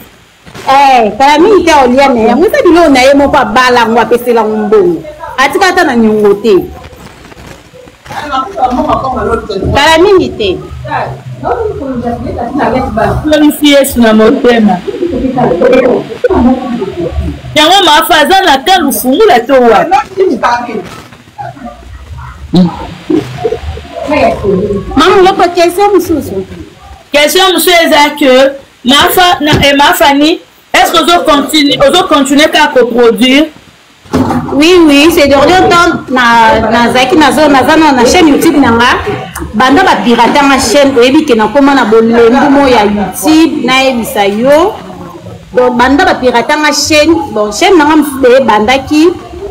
Eh, kala mingi te olia na yango eza biloko na ye moko abala yango apesela yango mbongo atika ata na niongo te kala mingi te Tolisi Yesu na motema. Yango mafa aza na ka lufungula to wapi? Mamu Lopo, question mosusu. Question mosusu eza que mafa na eh, mafani est ce que ozo continue ozo continuer kaka koproduire? Oui, oui, ces derniers temps, na nazalaki nazo naza na na chaîne YouTube na nga banda ba pirata nga chaîne oyebi ke nakoma na bolembu mo ya YouTube nayebisa yo donc banda ba pirata nga chaîne bon chaîne na nga mosusu de ebandaki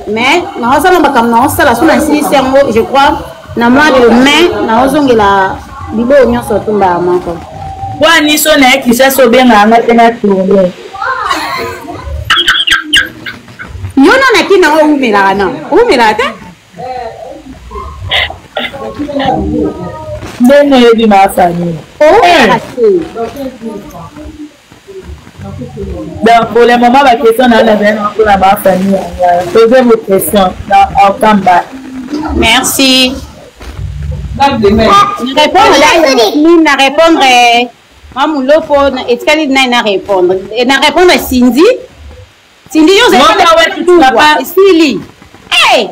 mais naosala makambo naosala so nasilisi yango je crois na mois de mai naozongela biloko nyonso atumbaka moko Wani so na ye Kinshasa obengaka nga te na tourne. Yo na na kina o umelaka na umelaka te ndenge oyebi maafani oumelaka te. Donc pour le moment ba question na nazali na mpona ba famille ya posez vos questions dans I'll come back. Merci. Répondre na répondre Mamulofo etikali nani na répondre na répondre Cindy. Cindy yo ozali esili. Hey!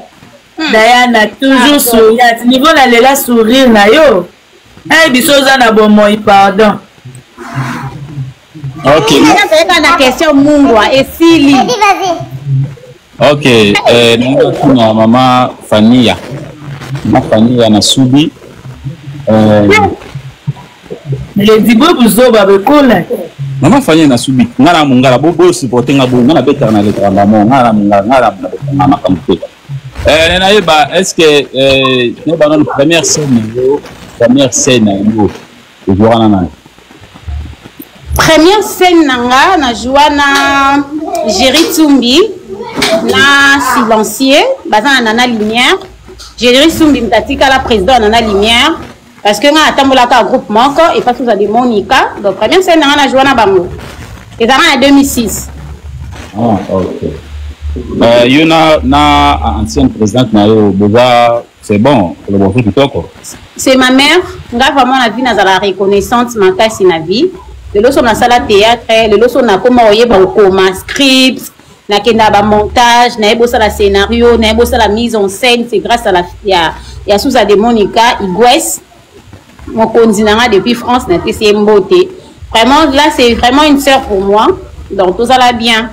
Diana toujours souriante niveau na lela sourire na yo. Hey, biso oza na bomoi pardon. Ok. Nazalaka na question mungwa esili. Ok, eh, naona mama Fania. Mama Fania na Subi. Eh, Le dibo buzoba bekola. Mama Fania na Subi, nga na mungala bo bo supporter nga bo nga na betaka na letaka nga mo nga na mungala nga na betaka makambo te. Eh, nayeba est-ce que eh, nayeba nanu première scène na yo, première scène na yo ozwaka na nani? Première scène na nga na joua na Jerry Tsumbi na Silencieux baza na Nana Lumière. Jerry Tsumbi moto atikala président ya Nana Lumière parce que nga atambolaka groupe moko epa Souza de Monica. Donc première scène na nga na joua na bango ezalaka na 2006. Ah, ok. Yo na, na ancienne présidente na yo boza c'est bon koloba ozo kitoko. C'est ma mère. Nga vraiment na vie nazala reconnaissante makasi na vie. Lelo so nasala théâtre, lelo so nakoma oyeba kokoma script, nakenda ba montage, nayebi osala scénario, nayebi osala mise en scène, c'est grâce à la ya ya Souza de Monica Igwes mokonzi na nga depuis France napesi ye mbote. Vraiment là c'est vraiment une sœur pour moi. Donc tozala bien.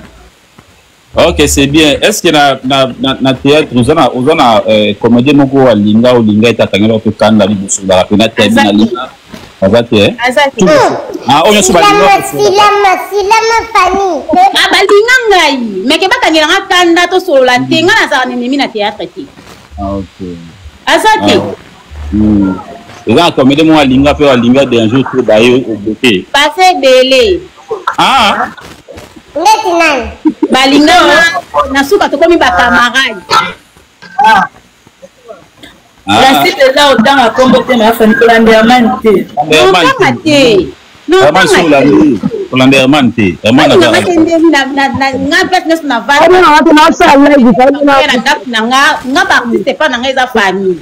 Ok, c'est bien. Est-ce que na na na, na théâtre oza na oza na euh, comédien moko alinga olinga ete atangela ope kanda liboso ozalaka mpe na teme na linga aza te eh? Aza te. Ah, oyo nyonso balinga Silama, silama Fanny. Ah, balinga ngai meke bakangela nga kanda tosolola te nga nazala na ennemi na théâtre te. Ah, ok. Aza te. Ah. Eza na comédien moko alinga mpe alinga danger te baye obote. Baza ebele. Ah. Ndeti nani? Balinga na suka tokomi ba camarade. Principe eza otanga kombo te mais afani kolanda Herman te. Otanga te. Herman so olandi kolanda Herman te. Herman aza nga place nyonso na vanda ndako na nga nga ba artiste epa na nga eza famille.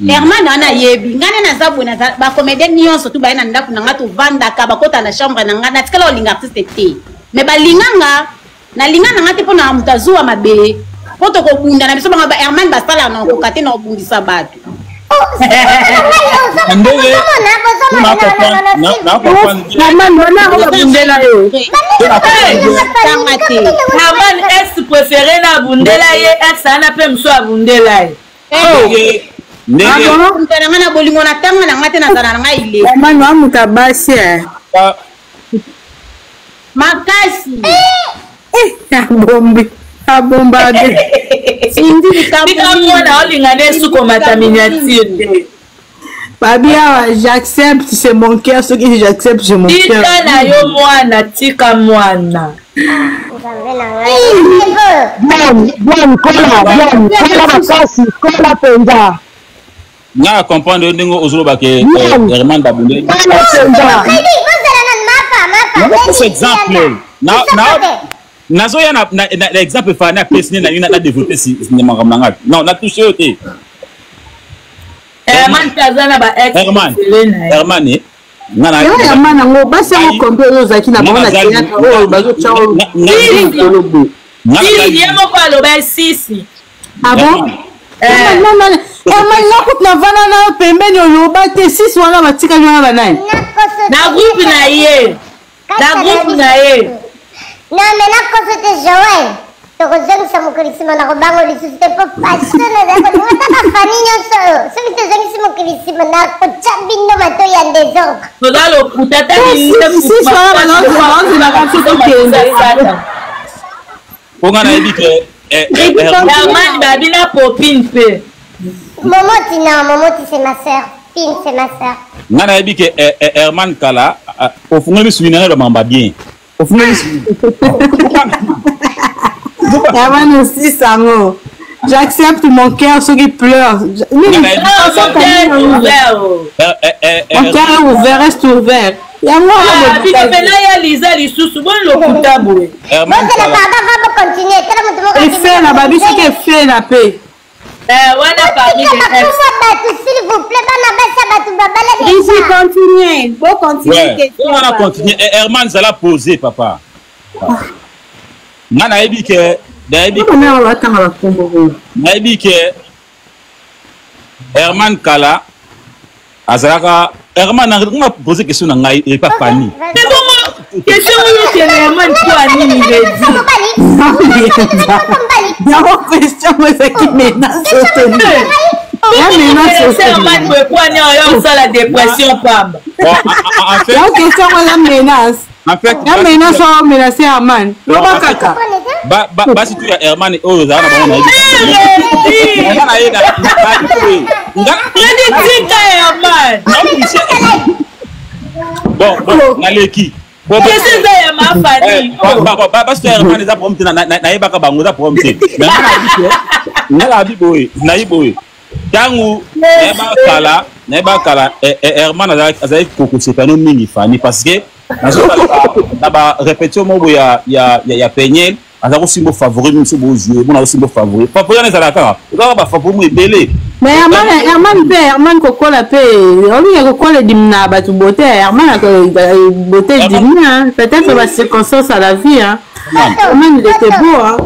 Herman wana ayebi nga nde naza boye ba comédien nyonso tu baye na ndako na nga tovandaka bakota na chambre na nga natikala kolinga artiste te mais balinga nga nalinga na nga te mpo na moto azuwa mabe mpo tokobunda na biso bango ba Herman basalaka na kokoka te na kobundisa bato. Herman ex préféré na abundela ye ex ana mpe mosusu abundela ye. Ndenge na nga na bolingo na tanga na nga te nazala na nga ile. Mama wa moto abasi eh. Makasi. Abombi. Abomba de. Cindy likambo. Tika mwana olinga nde sukomata miniature te. Babi awa j'accepte c'est mon cœur soki j'accepte c'est mon cœur. Tika na yo mwana tika mwana. Bien, bien, kola, bien, kola makasi, kola mpenza. Nga na comprendre yo ndenge ozoloba ke Herman Dabunde. Kola mpenza. Napesa exemple. Na na nazoya na na na exemple fana apesi nde nalingi na développer si makambo na ngai. Non, na touche yo te. Herman mpe aza na ba ex Herman. Herman eh. Nga na Yo Herman yango basi yango combien oyo ozalaki na bango na théâtre oyo bazotya oyo ye moko aloba sisi. Ah bon? Non, non, non. Herman nga kutu navanda na yo pembeni oloba te sisi wana batikali wana banani na groupe na ye na groupe na ye Non mais nakoso te Joël tokozongisa mokili nsima na kobanga lisusu te mpo façon nazali kolinga ata bafami nyonso oyo soki tozongisi mokili nsima nakotya bino matoi ya desordre. Toza lokuta ata sisi wana bazelaka biso tokende. Mpo nga nayebi ke Herman babi na Popine mpe. Momoti non, Momoti c'est ma sœur. Pine c'est ma sœur. Nga nayebi ke Herman Kala ofungoli misu nini na mamba bien. Ofungoli misu. Herman aussi sango. J'accepte mon cœur, ceux qui pleurent. Mon cœur est ouvert, reste ouvert. Yango wana bino pena ya liza lisusu boni lokuta boye. Efela babi soki efela pe. Wana parmi les ex. S'il vous plaît, bana basa batu babala. Ici continuez, bo continuer question. Wana continuer. Herman zala posé papa. Nga nayebi ke nayebi nayebi ke Herman Kala azalaka Herman nga pose question na ngai epa Fanny. Question oyo okende Herman mpo ya nini Redi? Yango question oyo ezalaki menace otoni. Herman boye mpo ani oyo osala dépression pamba. Yango question oyo eza menace. En fait, ya menace oyo menace Herman. Loba kaka. Ba ba basi tu ya Herman oyo ozala na bango na yebi. Nga na ye na nga Redi tika Herman. Bon bon naleki. Question eza ya mafani. Basi tu ya Herman eza problème te nayebaka bango eza problème te. Mais nga nayebi ke nga nayebi boye nayebi boye. Ntango nayeba kala nayeba kala Herman azalaki kokosepano mingi Fanny parce que nazotala na ba répétition moko boye ya ya ya Peniel aza kosimba favori miso bozwi mona osimba favori favori wana ezalaka kaka ezalaka ba favori mo ebele. Mais Herman, Herman mpe Herman kokola mpe olinga kokola edimina bato beauté Herman beauté edimina peut-être ba circonstances à la vie hein. Herman il était beau hein.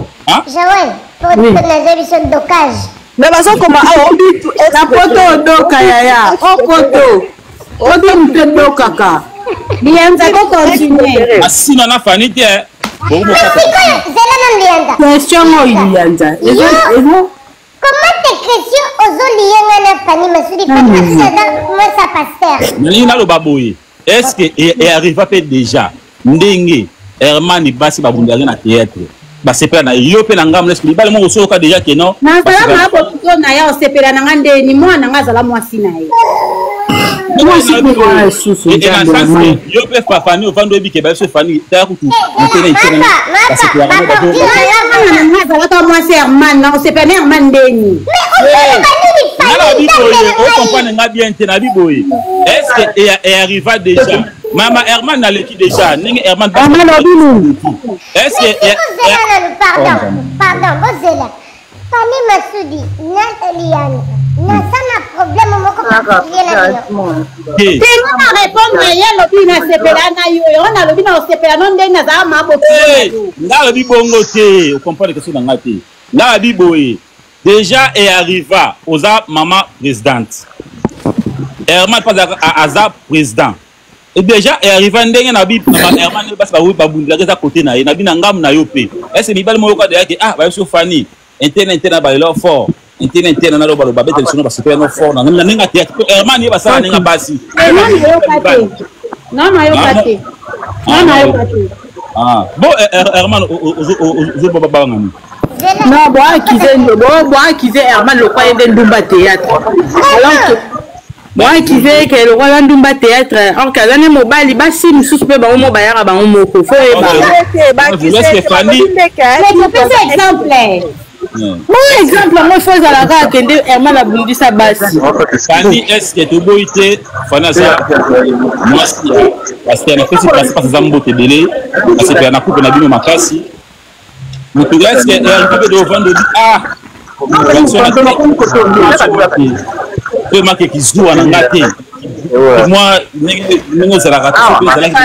Joël, pour oui. naza biso dokage. Mais bazokoma awa obitu na poto odoka yaya o poto poto moto edokaka. Lianza ko continuer. Asina na Fanny te. Sikoyo zela na Lianza. Question oyo Lianza. Eza Comment tes questions ozolie nga na Fanny Masudi Fanny Masudi aza mwasa pasteur. Nalingi naloba boye. Est-ce que e arriva pe déjà ndenge Herman basi babundaki na théâtre basepela na yo mpe na ngambo eske mibale moko osoyoka déjà ke non nazala maa bokito na ye osepela na nga ndeni mwana nga azala mwasi na ye yo mpe fafani ovandi oyebi ke babiso fani tala kutu motene itene azalaka mwasi herman na osepela na herman ndeni nga nabi boye ocomprendre nga bien te nabi boye est ce que earriva déjà mama herman naleki déjà ndenge herman est ce que pardon pardon bozela Fanny Masudi na Eliane naza na problème moko particulier na bino. Te nga na répondre ye alobi nasepela na yo yango nalobi na osepela no ndenge nazala maboki. Nga alobi bongo te ocomprendre question na nga te nga alobi boye déjà e arriva oza mama présidente Herman mpe aza président Et déjà e arriva ndenge na bi na ba Herman basi ba babundelaka eza côté na ye na bi na ngambu na yo mpe est-ce mibali moko yoka deya ke ah bayebi so Fanny interne interne balela fort interne interne na loba loba beteli sono basepela no fort na ndenge ya théâtre po Herman ye basala ndenge basi. Nani yoka te nani ayoka te nani ayoka te. Ah bon Herman ozo baba banga ni. Non bo accuse bo bo accuse Herman lokwa ye nde ndumba théâtre alors que boakize ke lokola ndumba théâtre or ke aza nde mobali basi mosusu mpe bango mo bayaka bango moko fo oyeba mo exemple yango fo ezala kaka kende herman abundisa basi fani estce toboyi te fani aza mwasi ya paster napesi pasi pasi aza mbote ebele asepela na couple na bino makasi moto estce erika mpe dovandi obi ah mpe makeki zuwa na nga te mwa ndenge ozalaka te soki ezalaki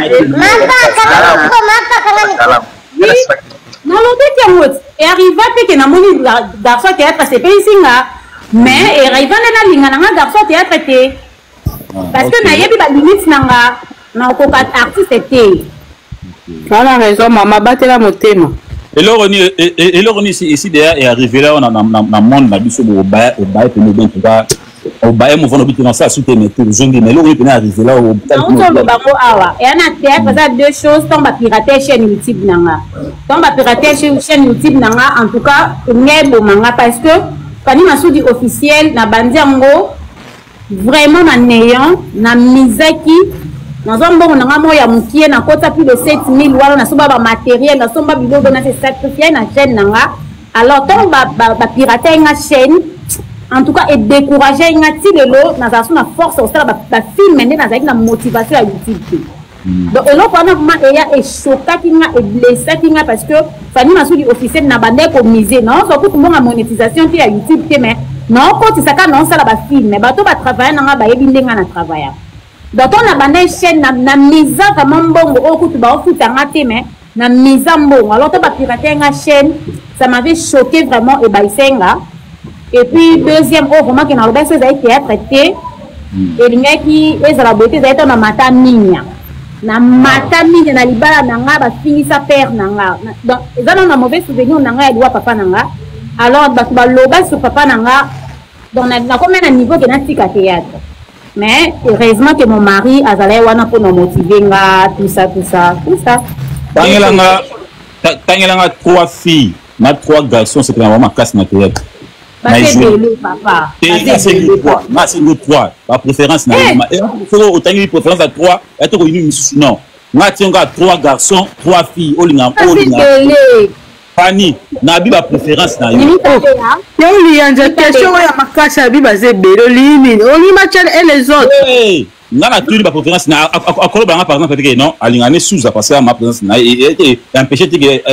nalobi te yango earriva mpe ke namoni garçon théâtre asepelisi nga. Mais eraiva nde nalinga na nga garçon théâtre te. Parce que nayebi ba limite na nga nakoka artiste te. Wana raison mama batela motema. Eloko nini eloko nini esi deya e arrivé là na na monde na biso bo ba ba pene bien tout cas obaye mouvant obi te nasala su te mais te ozongi mais eloko nini pene arrivé là. Nautoloba ngo awa eya na théâtre eza deux choses. Ntango bapirate chaîne YouTube na nga, ntango bapirate chaîne YouTube na nga, en tout cas ngai eboma nga, parce que Fanny Masudi officiel na bandi yango vraiment na néant. Na misaki, nazwa mbongo na nga moko ya mokie, nakota plus de 7000 wana, nasomba bamatériel, nasomba biloko, na se sacrifie na chaîne na nga. Alors ntango bapirate nga chaîne, en tout cas edécourage nga. Ti lelo nazala so na force kosala bafilm nde nazalaki na motivation ya YouTube te. Donc eloko wana vraiment eya eshokaki nga, eblessaki nga, parce que Fanny Masudi officiel na bandaki komise, naozwa kutu mbongo ya monétisation te ya YouTube te, mais naokotisa kaka, naosala bafilm. Bato batravaille na nga bayebi ndenge nga na travailla. Donc ntango na bandaki chaîne na misa vraiment mbongo oyo kutu baofuta nga te, mais na misa mbongo. Alors to bapirate nga chaîne, ça m'avait choqué vraiment, ebayise nga. Et puis deuxième oyo vraiment ke naloba so ezali théâtre te, elingaki ezala boye te, ezali to na mata minya, na mata minya na libala na nga, bafingisa père na nga. Donc eza nano na mauvais souvenir na nga ya liwa papa na nga. Alors bato baloba sur papa na nga. Donc nakomi na niveau ke natika théâtre, mais heureusement que mon mari azalaki wana mpona motiver nga, tout ça, tout ça, tout ça. Tangelanga, tangelanga trois filles na trois garçons, c'était na makasi na théâtre. Baza ebele papa. Nasengi trois, bapréférence na soki otangi préférence ya trois ya te koyini misusu. Non, nga tionga trois garçons, trois filles olinga olinga. Fani nabi bapréférence na yo. Yo Liyanza, question oyo ya makasi, abi baza ebele, olingi nini? Olingi Machel et les autres? Nga natuni bapréférence na akoloba nga par exemple teke non, alinga ne Suza parce que ma présence na ye empêché teke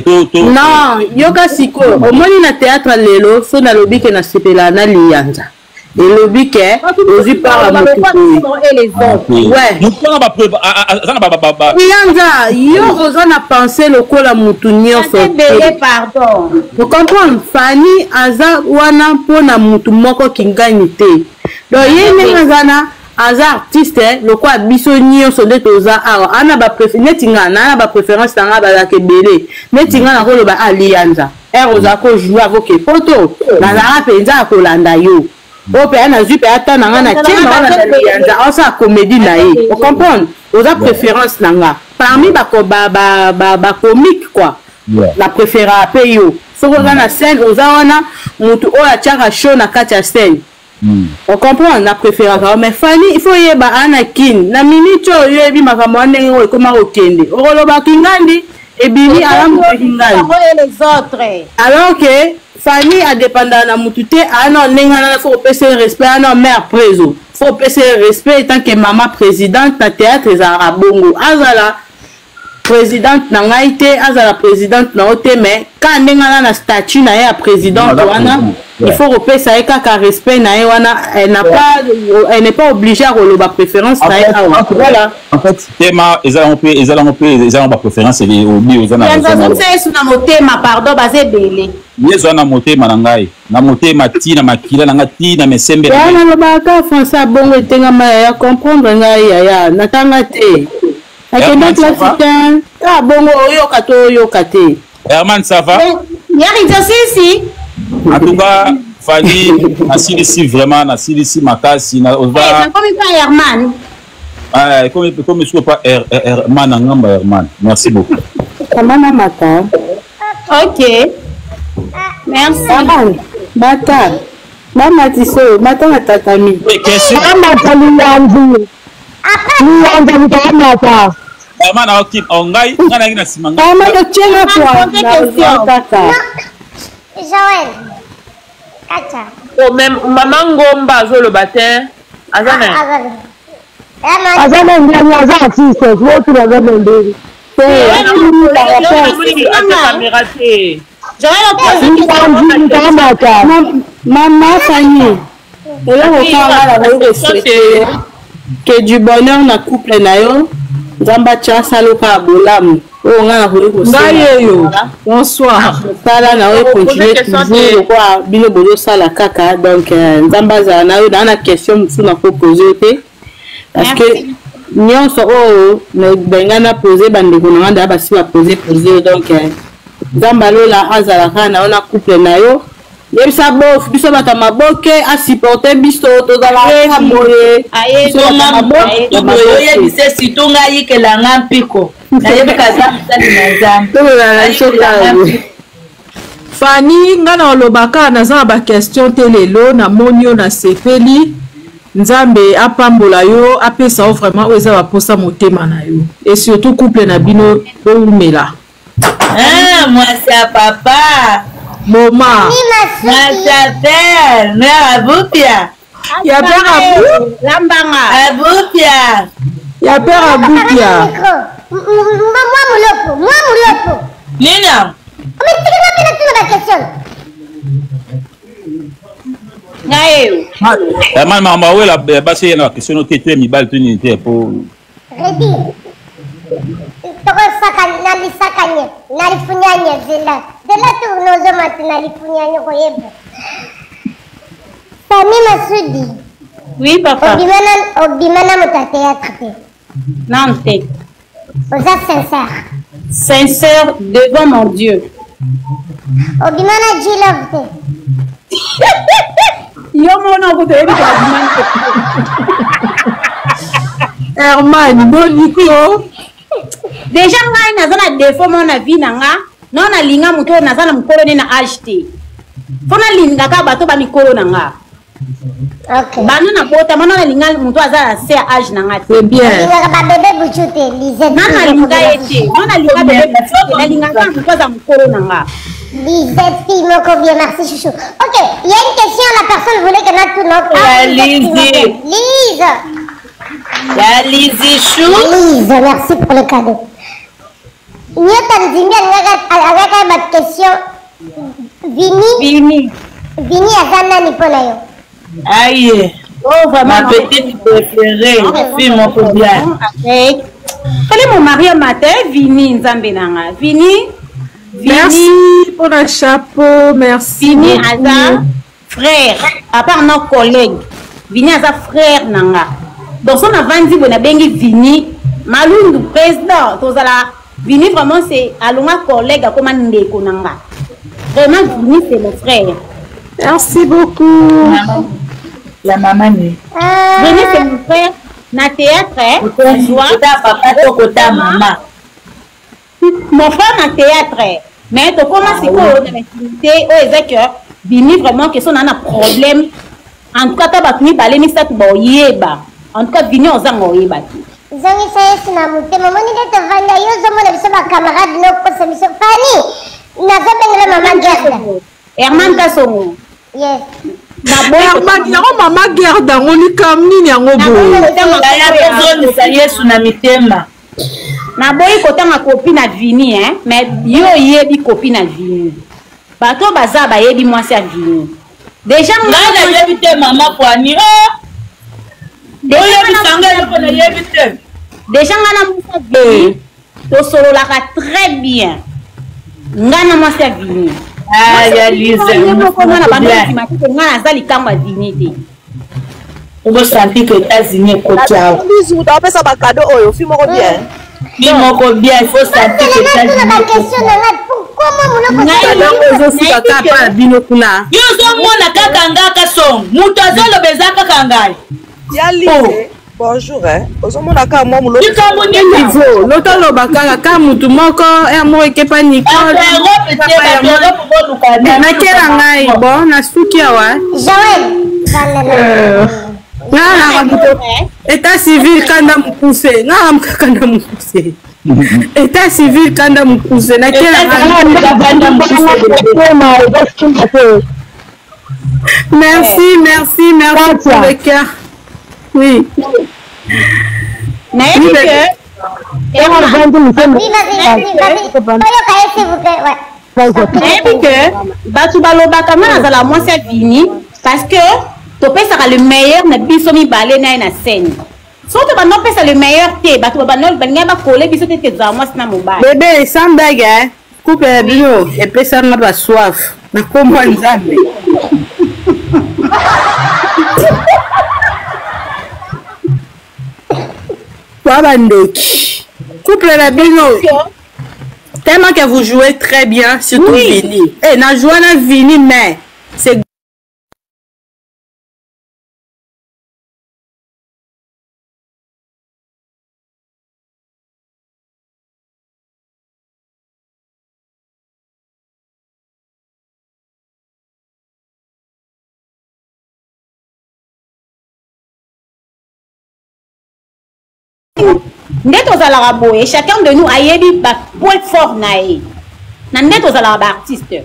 to. Non, yoka sikoyo, omoni na théâtre lelo so nalobi ke nasepela na Liyanza, elobi ke ozwi part ya motu boye. Liyanza, yo oza na pensée lokola mutu nyonso. Ocomprendre, Fani aza wana mpona mutu moko kingani te. Donc ye ndenge aza na aza artiste lokola biso nyonso nde toza awa. Ana neti nga na bapréférence na nga bazalaka ebele. Neti nga nakoloba Aliyanza, ere ozala kojoue avoke poto, nazalaka mpenza ya kolanda yo. Oyo mpe nazwi mpe ata na nga na tie na Liyanza aosala comédie na ye. Ocomprendre, oza préférence na nga parmi bacomique quoi, na préférera mpe yo soki oza na scène, oza wana motu oyo atiaka show na kati ya scène. Ocomprendre, na préféraka. Mais Fani, il faut yeba ana kini na minute oyo oyebi makambo wana ndenge oyo ekoma kokende, okolobaki ngandi ebimi alamuki ngandi, alors que Fani adépendaka na mutu te. Ana ndenge wana faut kopesa ye respect. Ana mare préso, faut kopesa ye respect tant que mama présidente na théâtre. Ezalaka bongo, azala présidente na ngai te, azala présidente na yo te, mais ka ndenge wana na statut na ye ya présidente wana, il faut kopesa ye kaka respect na ye wana. Elle n'a pas, elle n'est pas obligée ya koloba préférence na ye awa, voilà. En fait tema eza yango mpe, eza yango mpe, eza yango bapréférence obi oza na. Yesu na motema, pardon, baza ebele. Yesu na motema na ngai, na motema ti na makila na ngai ti na mesembe. Ya nalobaka français abongo etengama yaya, comprendre ngai yaya, natanga te, nakenda classe te. Ka bongo oyoka to oyoka te. Herman, ça va? Yari sisi. En tout cas Fani, nasilisi vraiment, nasilisi makasi na oza. Nakomi pa Herman. Ah, comme je pas Herman na ngamba Herman. Merci beaucoup. Kamana mata. Ok. Merci. Herman, mata. Bamatiso, mata na tatami. Question. Amata liyanzi. Liyanzi mutamata. Herman aoki ngai ngai nayaki na nsima ngai. Mama totienga kwa kaka. Joël. Kacha. Oh, même mama Ngomba azoloba te, aza na Aza na ndenge aza artiste, otuna aza na ndenge. Caméra te. Mutamata. Mama Fani, eloko kaka nakoki kosouhaiter que du bonheur na couple na yo. Nzambe atya asala kaka bolamu oyo ngai nakoki kosenga. Ngai yeyo. Bonsoir. Mosala na yo econtinue toujours lokola bino bozosala kaka donc euh, Nzambe azala na yo. Naa na question mosusu nakopose yo te parce que nyonso oyo nalinga na pose bandeko na ngai ndaa basi bapose pose yo donc euh, Nzambe alola azala kaka na yo na couple na yo. Yebisa bof biso bato ya maboke asupporte biso tozalaka boye. Oyebise surtout ngai ayikela nga mpiko nayebi kaza mosali na Nzambe. Tololana biso kaka boye. Fanny, nga na olobaka naza na ba question te lelo namoni yo nasepeli Nzambe apambola yo apesa yo vraiment oyo eza ba posa motema na yo et surtout couple na bino bowumela. Ah, mwasi ya papa. Boma. Mwasi ya père, mère Abupia. Ya père Abu. Lambanga. Abupia. Ya père Abupia. Mwa mulopo, mwa mulopo. Nina. Omitika nga mpe natuna ba question. Ngai eyo. Eh, mama mama wela basi ye na question no te te mibali to nini te po Redi. Tokosaka na lisakanye na lifunyanye zela. Zela tu nozomati na lifunyanye koyeba. Sami Masudi. Oui, papa. Obima na obima na moto ya théâtre te. Nanu te. Oza sincère. Sincère devant mon Dieu. Obima na G-Love te. Yo moko na kutu oyebi ke obima te. Herman, boniko. Déjà ngai naza na défaut moko na vie na nga, nao nalinga moto oyo naza na mokolo ne na age te. Fo nalinga kaka bato ba mikolo na nga. Okay. Banda na botama nao nalinga moto aza na se ya age na nga te. C'est bien. Olingaka ba bebe buchu te, Lisette. Nga nalinga ye te. Nga nalinga bebe buchu te. Nalinga kaka moto aza mokolo na nga. Lisette fille moko bien, merci chouchou. Ok, il y a une question, la personne voulait que natuna. Ya Lizzie. Lise. Ya Lizzie chou. Lise, merci pour le cadeau. Nyota Nzimbi alingaka alingaka ba question Vini. Vini. Vini aza nani mpo na yo? Aïe. Oh, vraiment. Ma petite préférée, fille moko bien. Avec. Fallait mon mari un matin, Vini, Nzambe na nga. Vini. Vini. Merci pour le chapeau, merci. Vini beaucoup. aza frère, à part nos collègues. Vini aza frère na nga. Donc so navandi boye nabengi Vini Malundu président tozala Vini vraiment c'est alonga collègue akoma ndeko na nga. Vraiment Vini c'est mon frère. Merci beaucoup. La maman ni. Vini c'est mon frère na théâtre eh, joie. Kota papa to kota mama. Mon frère na théâtre mais tokoma sikoyo na intimité oyo eza que Vini vraiment que so na na problème en tout cas ata bato mibale misato baoyeba en tout cas Vini ozanga oyeba te. Zongisa Yesu na motema omoni nde tovanda yo ozomona biso ba camarade nokosa biso Fanny nazobengela mama Gerda. Herman Kasongo. Yes. Herman yango mama Gerda yango likambo nini yango boye? Kozongisa Yesu na mitema. Naboyi kotanga kopi na Vini hein, mais yo oyebi kopi na Vini. Bato baza bayebi mwasi ya Vini. Déjà ngai nayebi te mama Fanny. Oh! Oyebisa ngai eloko nayebi te. Déjà ngai na mwasi ya Vini tosololaka très bien. Ngai na mwasi ya Vini. Ah, ya Lise. Moko mwana bando ndima te ngai naza likambo ya Vini te. Obosanti ke États-Unis ekoti awa. Lise moto apesa ba cadeau oyo fi moko bien. Fi moko bien, il faut sentir que États-Unis. Ba question na nga pourquoi moi moloko ozosuka kaka na bino kuna. Yo ozomona kaka nga kasongo moto azoloba eza kaka ngai. Ya Lise. Bonjour, hein. Ozomona kaka mwa moloko. Likambo nini? Ivo, loto aloba kaka kaka mutu moko ya moko ekepa Nicole. Nakela ngai bon nasuki awa. Joël. Ngai naka moto état civil kanda mokuse ngai naka kanda mokuse état civil kanda mokuse nakela ngai. Merci, merci, merci pour le cœur. Oui. Nayebi que nayebi que bato balobaka nga nazala mwasi ya Vini parce que topesaka le meilleur na biso mibale na ye na scène. Soki tobanda opesa le meilleur te, bato babanda balingaki bakole biso te tozala mwasi na mobali. Bebe sans blague hein. Couple ya bino epesa nga ba soif na kombo ya Nzambe. Ba bandoki. Couple na bino tellement que vous jouez très bien surtout oui. Vini. Eh na joué na Vini mais c'est nde tozalaka boye chacun de nous ayebi ba point fort na ye na nde tozalaka ba artiste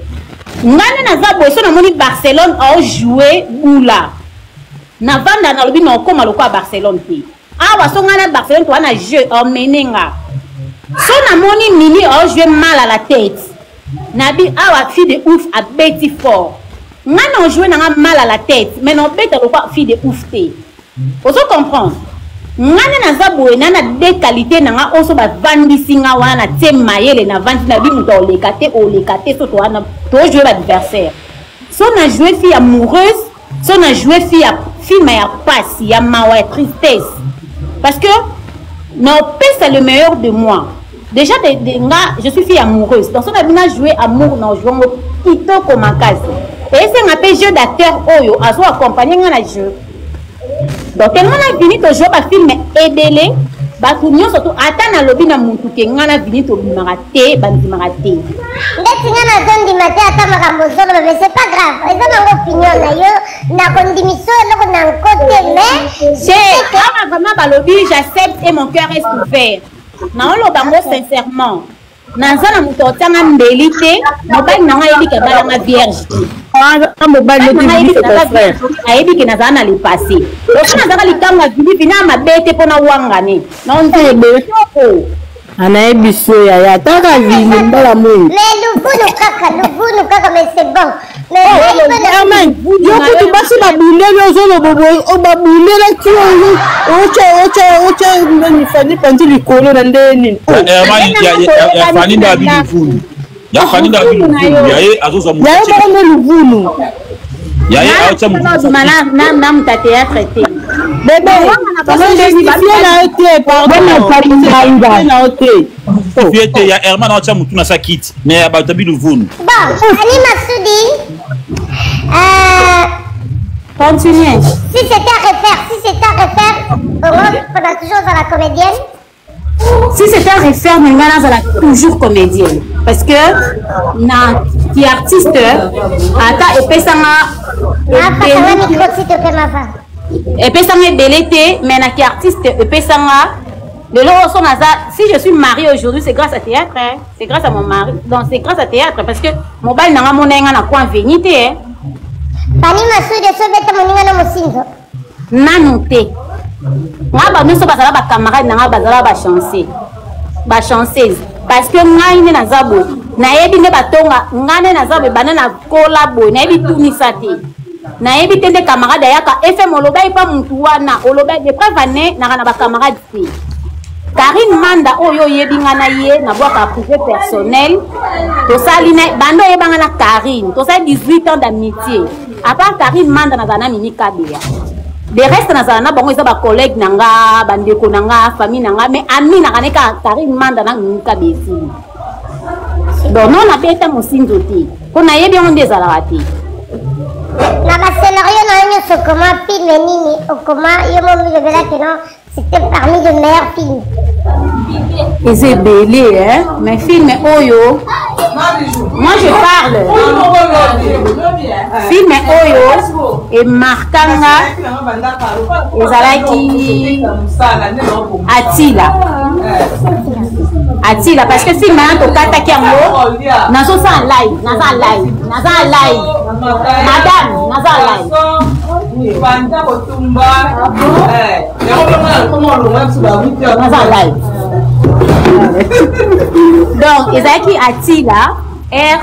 nga nde naza boye so namoni barcelone aojoue bula navanda nalobi na okoma lokola barcelone te awa so nga na barcelone toa na jeu omene nga so namoni mimi aojoue mal à la tête nabi awa fille de ouf abeti fort nga na ojoue nanga mal à la tête mais na obeta lokola fille de ouf te ozo comprendre nga nde naza boye na na de qualité na nga oso bavandisi nga wana na tie mayele navandi na bi moto oleka te oleka te so towana tojoue baadversaire so na joue fille amoureuse so na joue fille ya filme ya pasi ya mawa ya tristesse parce que na opesa le meilleur de moi déjà de, de, nga je suis fille amoureuse donc so na bina joue amour na ojoue yango kitoko makasi esenga mpe jeu d'acteur oyo azo accompagne nga na jeu donc tellement na vini tojoue bafilme ebele bato nyonso to ata nalobi na mutu ke ngai na vini tobimaka te bandimaka te ndeti ngai nazondima te ata makambo ozoloba mais c'est pas grave eza nango opinion na yo nakondimiso eloko na nko te mais te awa vraiment balobi j'accepte et mon cœur est ouvert naoloba ngo sincèrement naza na moto otianga mbeli te mobali na ngai ayebi ke abalanga vierge te ayebi ke nazala na le passé oso nazalaka likambo ya vilivi na mabe te mpo na wangane naonditoko anayebi so yaya taka vini mbala moi mais luvunu kaka luvunu kaka mais c'est bon Herman, yo kutu basi babundeli ozoloba boye babundelaki otya nani fani panzi likolo na nde nini ya fani nde abi luvunu ya fani nde abi luvunu ya ye azozwa ya ye moko nde luvunu ya ye aotya na muta théâtre te bebe justifie na yo te pardon na yo te justifie te ya herman aotya mutu na sa kiti mais ya bato ya biluvunu bon ani masudi euh, continue si c'était à refaire si c'était à refaire Europe pendant toujours dans la comédienne si c'était à refaire mais nga nazala toujours comédienne parce que na ki artiste ata epesanga epesanga ebele te mais na ki artiste epesanga lelo oyo so naza si je suis mariée aujourd'hui c'est grâce à théâtre hein. C'est grâce à mon mari. Donc c'est grâce à théâtre parce que mobali nanga mona nga na coin veni te. Hein. Fanny Masudi sobeta moninga na mosinzo. Nanu te. Nga ba nyonso bazala ba camarade nanga bazala ba chancer. Ba chanceuse parce que ngai nde naza boye nayebi nde batonga ngai nde naza boye banda na kola boye nayebi tunisa te nayebi te nde camarade ayaka fm olobaki mpa mutu wana olobaki de preuve ane naka na bacamarade te Karine Manda oyo oyebi nga na ye na bwaka privé personnel tosali na banda oyeba nga na Karine tosali 18 ans d'amitié à part Karine Manda nazala na Mimi Kabeya de reste nazala na bango eza ba collègue na nga bandeko na nga famille na nga mais ami naka ne kaka Karine Manda na Mimi Kabeya esili donc non nabeta mosinzo te mpo nayebi yango nde ezalaka te na bascenario na yo nyonso okoma filme nini okoma yo momilobelaki no C'était parmi les meilleurs films. eza ebele hein? mais film oyo moi je parle film oyo emarka nga ezalaki atila atila parce que film wana tokataki yango nazosala live naza live naza live madame naza live naza live donc ezalaki atila r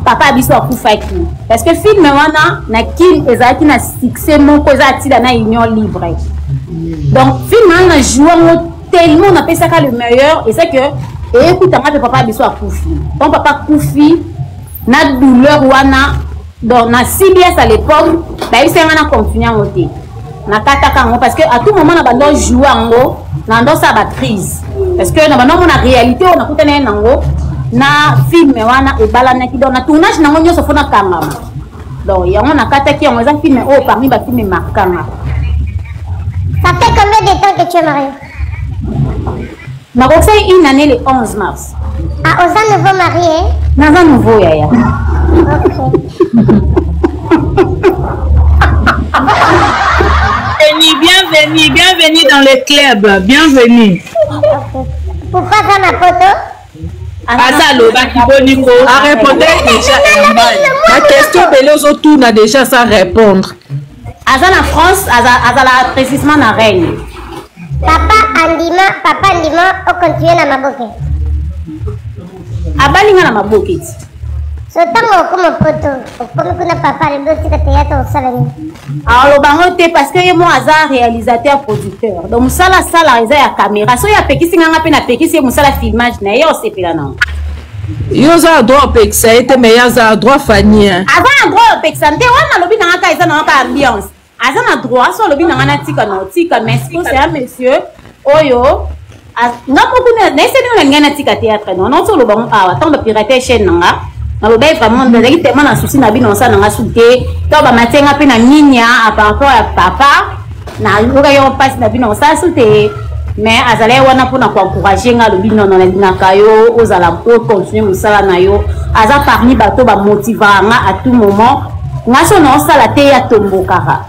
papa biso akufaki parce que film wana na kin ezalaki na succès moko eza atila na union libre. Donc film wana na joue yango tellement napesaka le meilleur, eza que eyekutanga mpe papa biso akufi. Donc papa akufi na douleur wana, donc na CBS à l'époque bayebisaki nga na continue yango te, nakataka yango parce que à tout moment na bando joue yango na bando osala bacrise, parce que na bando omona réalité oyo nakutana ye nango na film wana ebalanaki. Donc na tournage nango nyonso fo nakangama, donc yango nakataki yango. Eza film oyo parmi bafilm markanga. Ça fait combien de temps que tu es marié? Nakokisaki une année le 11 mars. Ah, oza nouveau marié? Naza nouveau, yaya. Ok. Bienvenue, bienvenue, bienvenue dans le club. Bienvenue. Ok. Pourquoi ça na poto? Aza alobaki boni ko. Arépondre déjà, Herman. Baquestion ebele ozotuna déjà sa répondre. Aza na France, azala précisement na Reine. Papa andima, papa andima ocontinue na maboke? Abali nga na maboke ti. So ntango okoma poto, okomi kuna, papa alobi otika théâtre, osala nini? Aloba yango te parce que ye mo aza réalisateur producteur, donc mosala asalaka eza ya caméra. Soki apekisi nganga mpe napekisi ye mosala filmage na ye, osepela nango. Yo oza na droit opekisa ye te, mais ye aza na droit, Fani, hein. Aza na droit opekisa te wana alobi nanga kaka eza nanga kaka ambiance. Aza na droit so alobi nanga natika na otika, mais siko c'est un monsieur oyo nga moko nayese ndenge nalingai natika théâtre. Non, nauti oloba ngo awa ntango bapirate chaîne na nga, nalobaki vraiment nazalaki tellement na souci na bino, osala nanga su te to bamatie nga mpe na minia a par rapport ya papa, nayokaki yango mpasi na bino, osala su te. Mais azalaki wana mpona koencourage nga, alobi nono nalingaka yo ozala ocontinue mosala na yo. Aza parmi bato bamotivaka nga à tout moment. Nga so naosala te, ye atombokaka.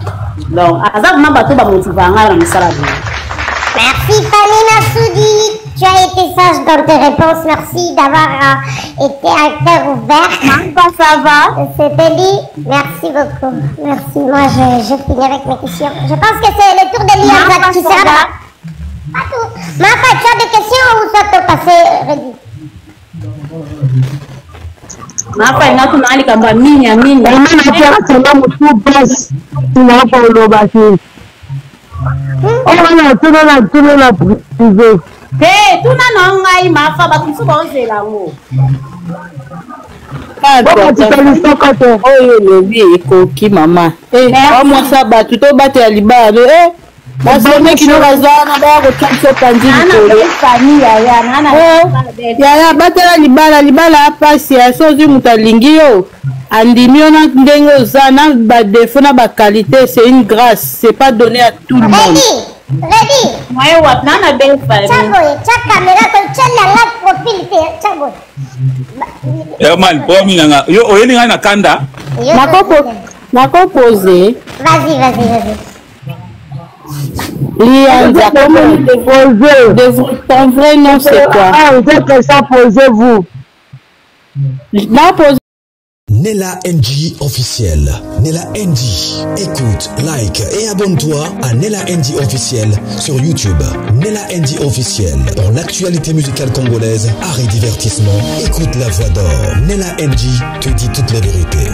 Donc aza vraiment bato bamotivaka nga na mosala na yo. Merci Fanny Massoudi, tu as été sage dans tes réponses. Merci d'avoir été un cœur ouvert. Martha, ça va? C'était dit. Merci beaucoup. Merci. Moi, je finis avec mes questions. Je pense que c'est le tour de Lianza qui sera là. Pas tout. Mafa, tu as des questions ou ça te passé ready? Mafa inga tuna likambo ya mini ya mini. Natyakatanga motu mpasi na koloba te, oyo wana tuna na tuna na privé. Te, tuna na ngai Mafa, bato mosusu baozela yango. Bokatika lisoko te. Oyo elobi ekoki mama bamwasa bato tobatela libala no basomeki no baza wana baya kotia biso panzi likolo. Yaya, batela libala, libala ya pasi ya so ozwi moto alingi yo, andimi yo na ndenge oza na badefo na baqualité, c'est une grâce, c'est pas donné à tout le monde. Ready? Ready? Moye wapi na na belle famille. Tcha boye, tcha caméra, tcha langa profil te, tcha boye. Herman, promis nanga yo oyeli ngai na kanda. Nakopose. Vas-y, vas-y, vas-y. Lianza, comment de ton vrai nom, c'est quoi? Ah, vous êtes ça, posez-vous. Na pose. Nella NG officiel. Nella NG. Écoute, like et abonne-toi à Nella NG officiel sur YouTube. Nella NG officiel. Pour l'actualité musicale congolaise, art et divertissement, écoute la voix d'or. Nella NG te dit toute la vérité.